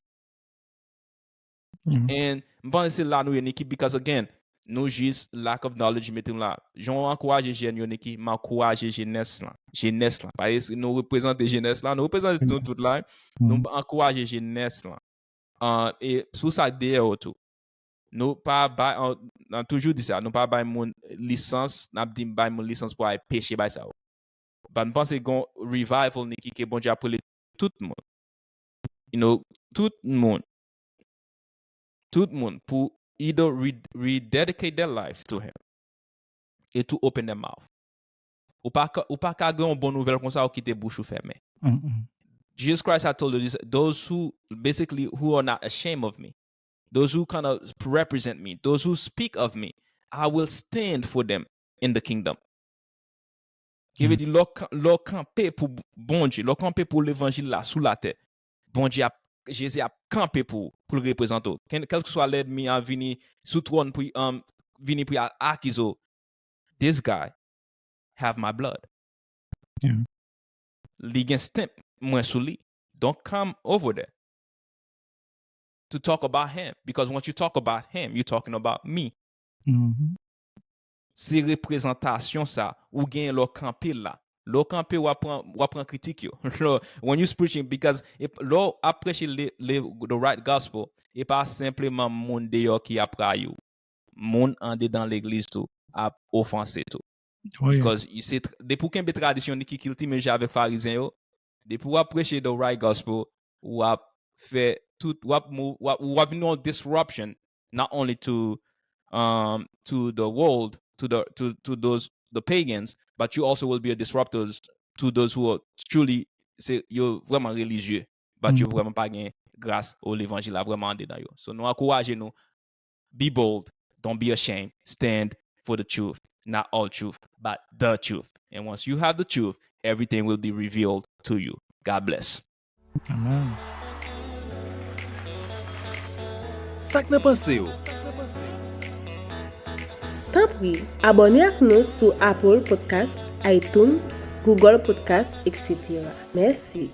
And m panse se la nou ye, Nikki, because again, nou jis lack of knowledge mete nou la. Jan w ankouraje jèn yo, Nikki, m ankouraje jenès lan. Jenès lan. Paske nou reprezante jenès lan, nou reprezante nou tout la. Nou ankouraje jenès lan. Uh, e sou sa k dèyè yo tou. Nou pa bay, an, n ap toujou di sa, nou pa bay moun lisans, n ap di bay moun lisans pou al peche bay sa yo. But m panse gon revival, Nikki, ke Bondye ap rele tout moun. You know, tout moun. Tout moun pou either re- rededicate their life to him e to open their mouth. Ou pa ka, ou pa ka gen yon bon nouvèl konsa ou kite bouch ou fèmen. Jesus Christ had told us, those who basically who are not ashamed of me, those who kind of represent me, those who speak of me, I will stand for them in the kingdom. Ki vle di lè w kan- lè w kanpe pou Bondye, lè w kanpe pou levanjil la sou latè, Bondye ap, Jezi ap kanpe pou ou, pou l reprezante w. Ken- Kèlkeswa lènmi an vini sou twòn pou um, vini pou y al akize w, this guy have my blood. Li gen stamp mwen sou li. Don't come over there to talk about him, because once you talk about him, you're talking about me. Se reprezantasyon sa ou gen lè w kanpe la. Lè w kanpe, w ap pran, w ap pran kritik yo. Lè, when you preaching, because e p- lè w ap preche le, le, the right gospel, e pa senpleman moun deyò ki ap rayi w. Moun andedan legliz tou ap ofanse tou. Wi. Because you see, depi w kenbe tradisyon ni ki kilti menm jan avèk Farizyen yo, depi w ap preche the right gospel, w ap fè tout, w ap move, w ap, w ap vin yon disruption, not only to, um, to the world, to the, to, to those, the pagans, but you also will be a disruptor to those who are truly, se yo vrèman relijye, but yo vrèman pa gen gras o levanjil la vrèman andedan yo. So nou ankouraje nou, be bold, don't be ashamed, stand for the truth, not all truth, but the truth. And once you have the truth, everything will be revealed to you. God bless. Amen. Sa k nan panse w? Tanpri, abòne ak nou sou Apple Podcast, iTunes, Google Podcast, et cetera. Mèsi.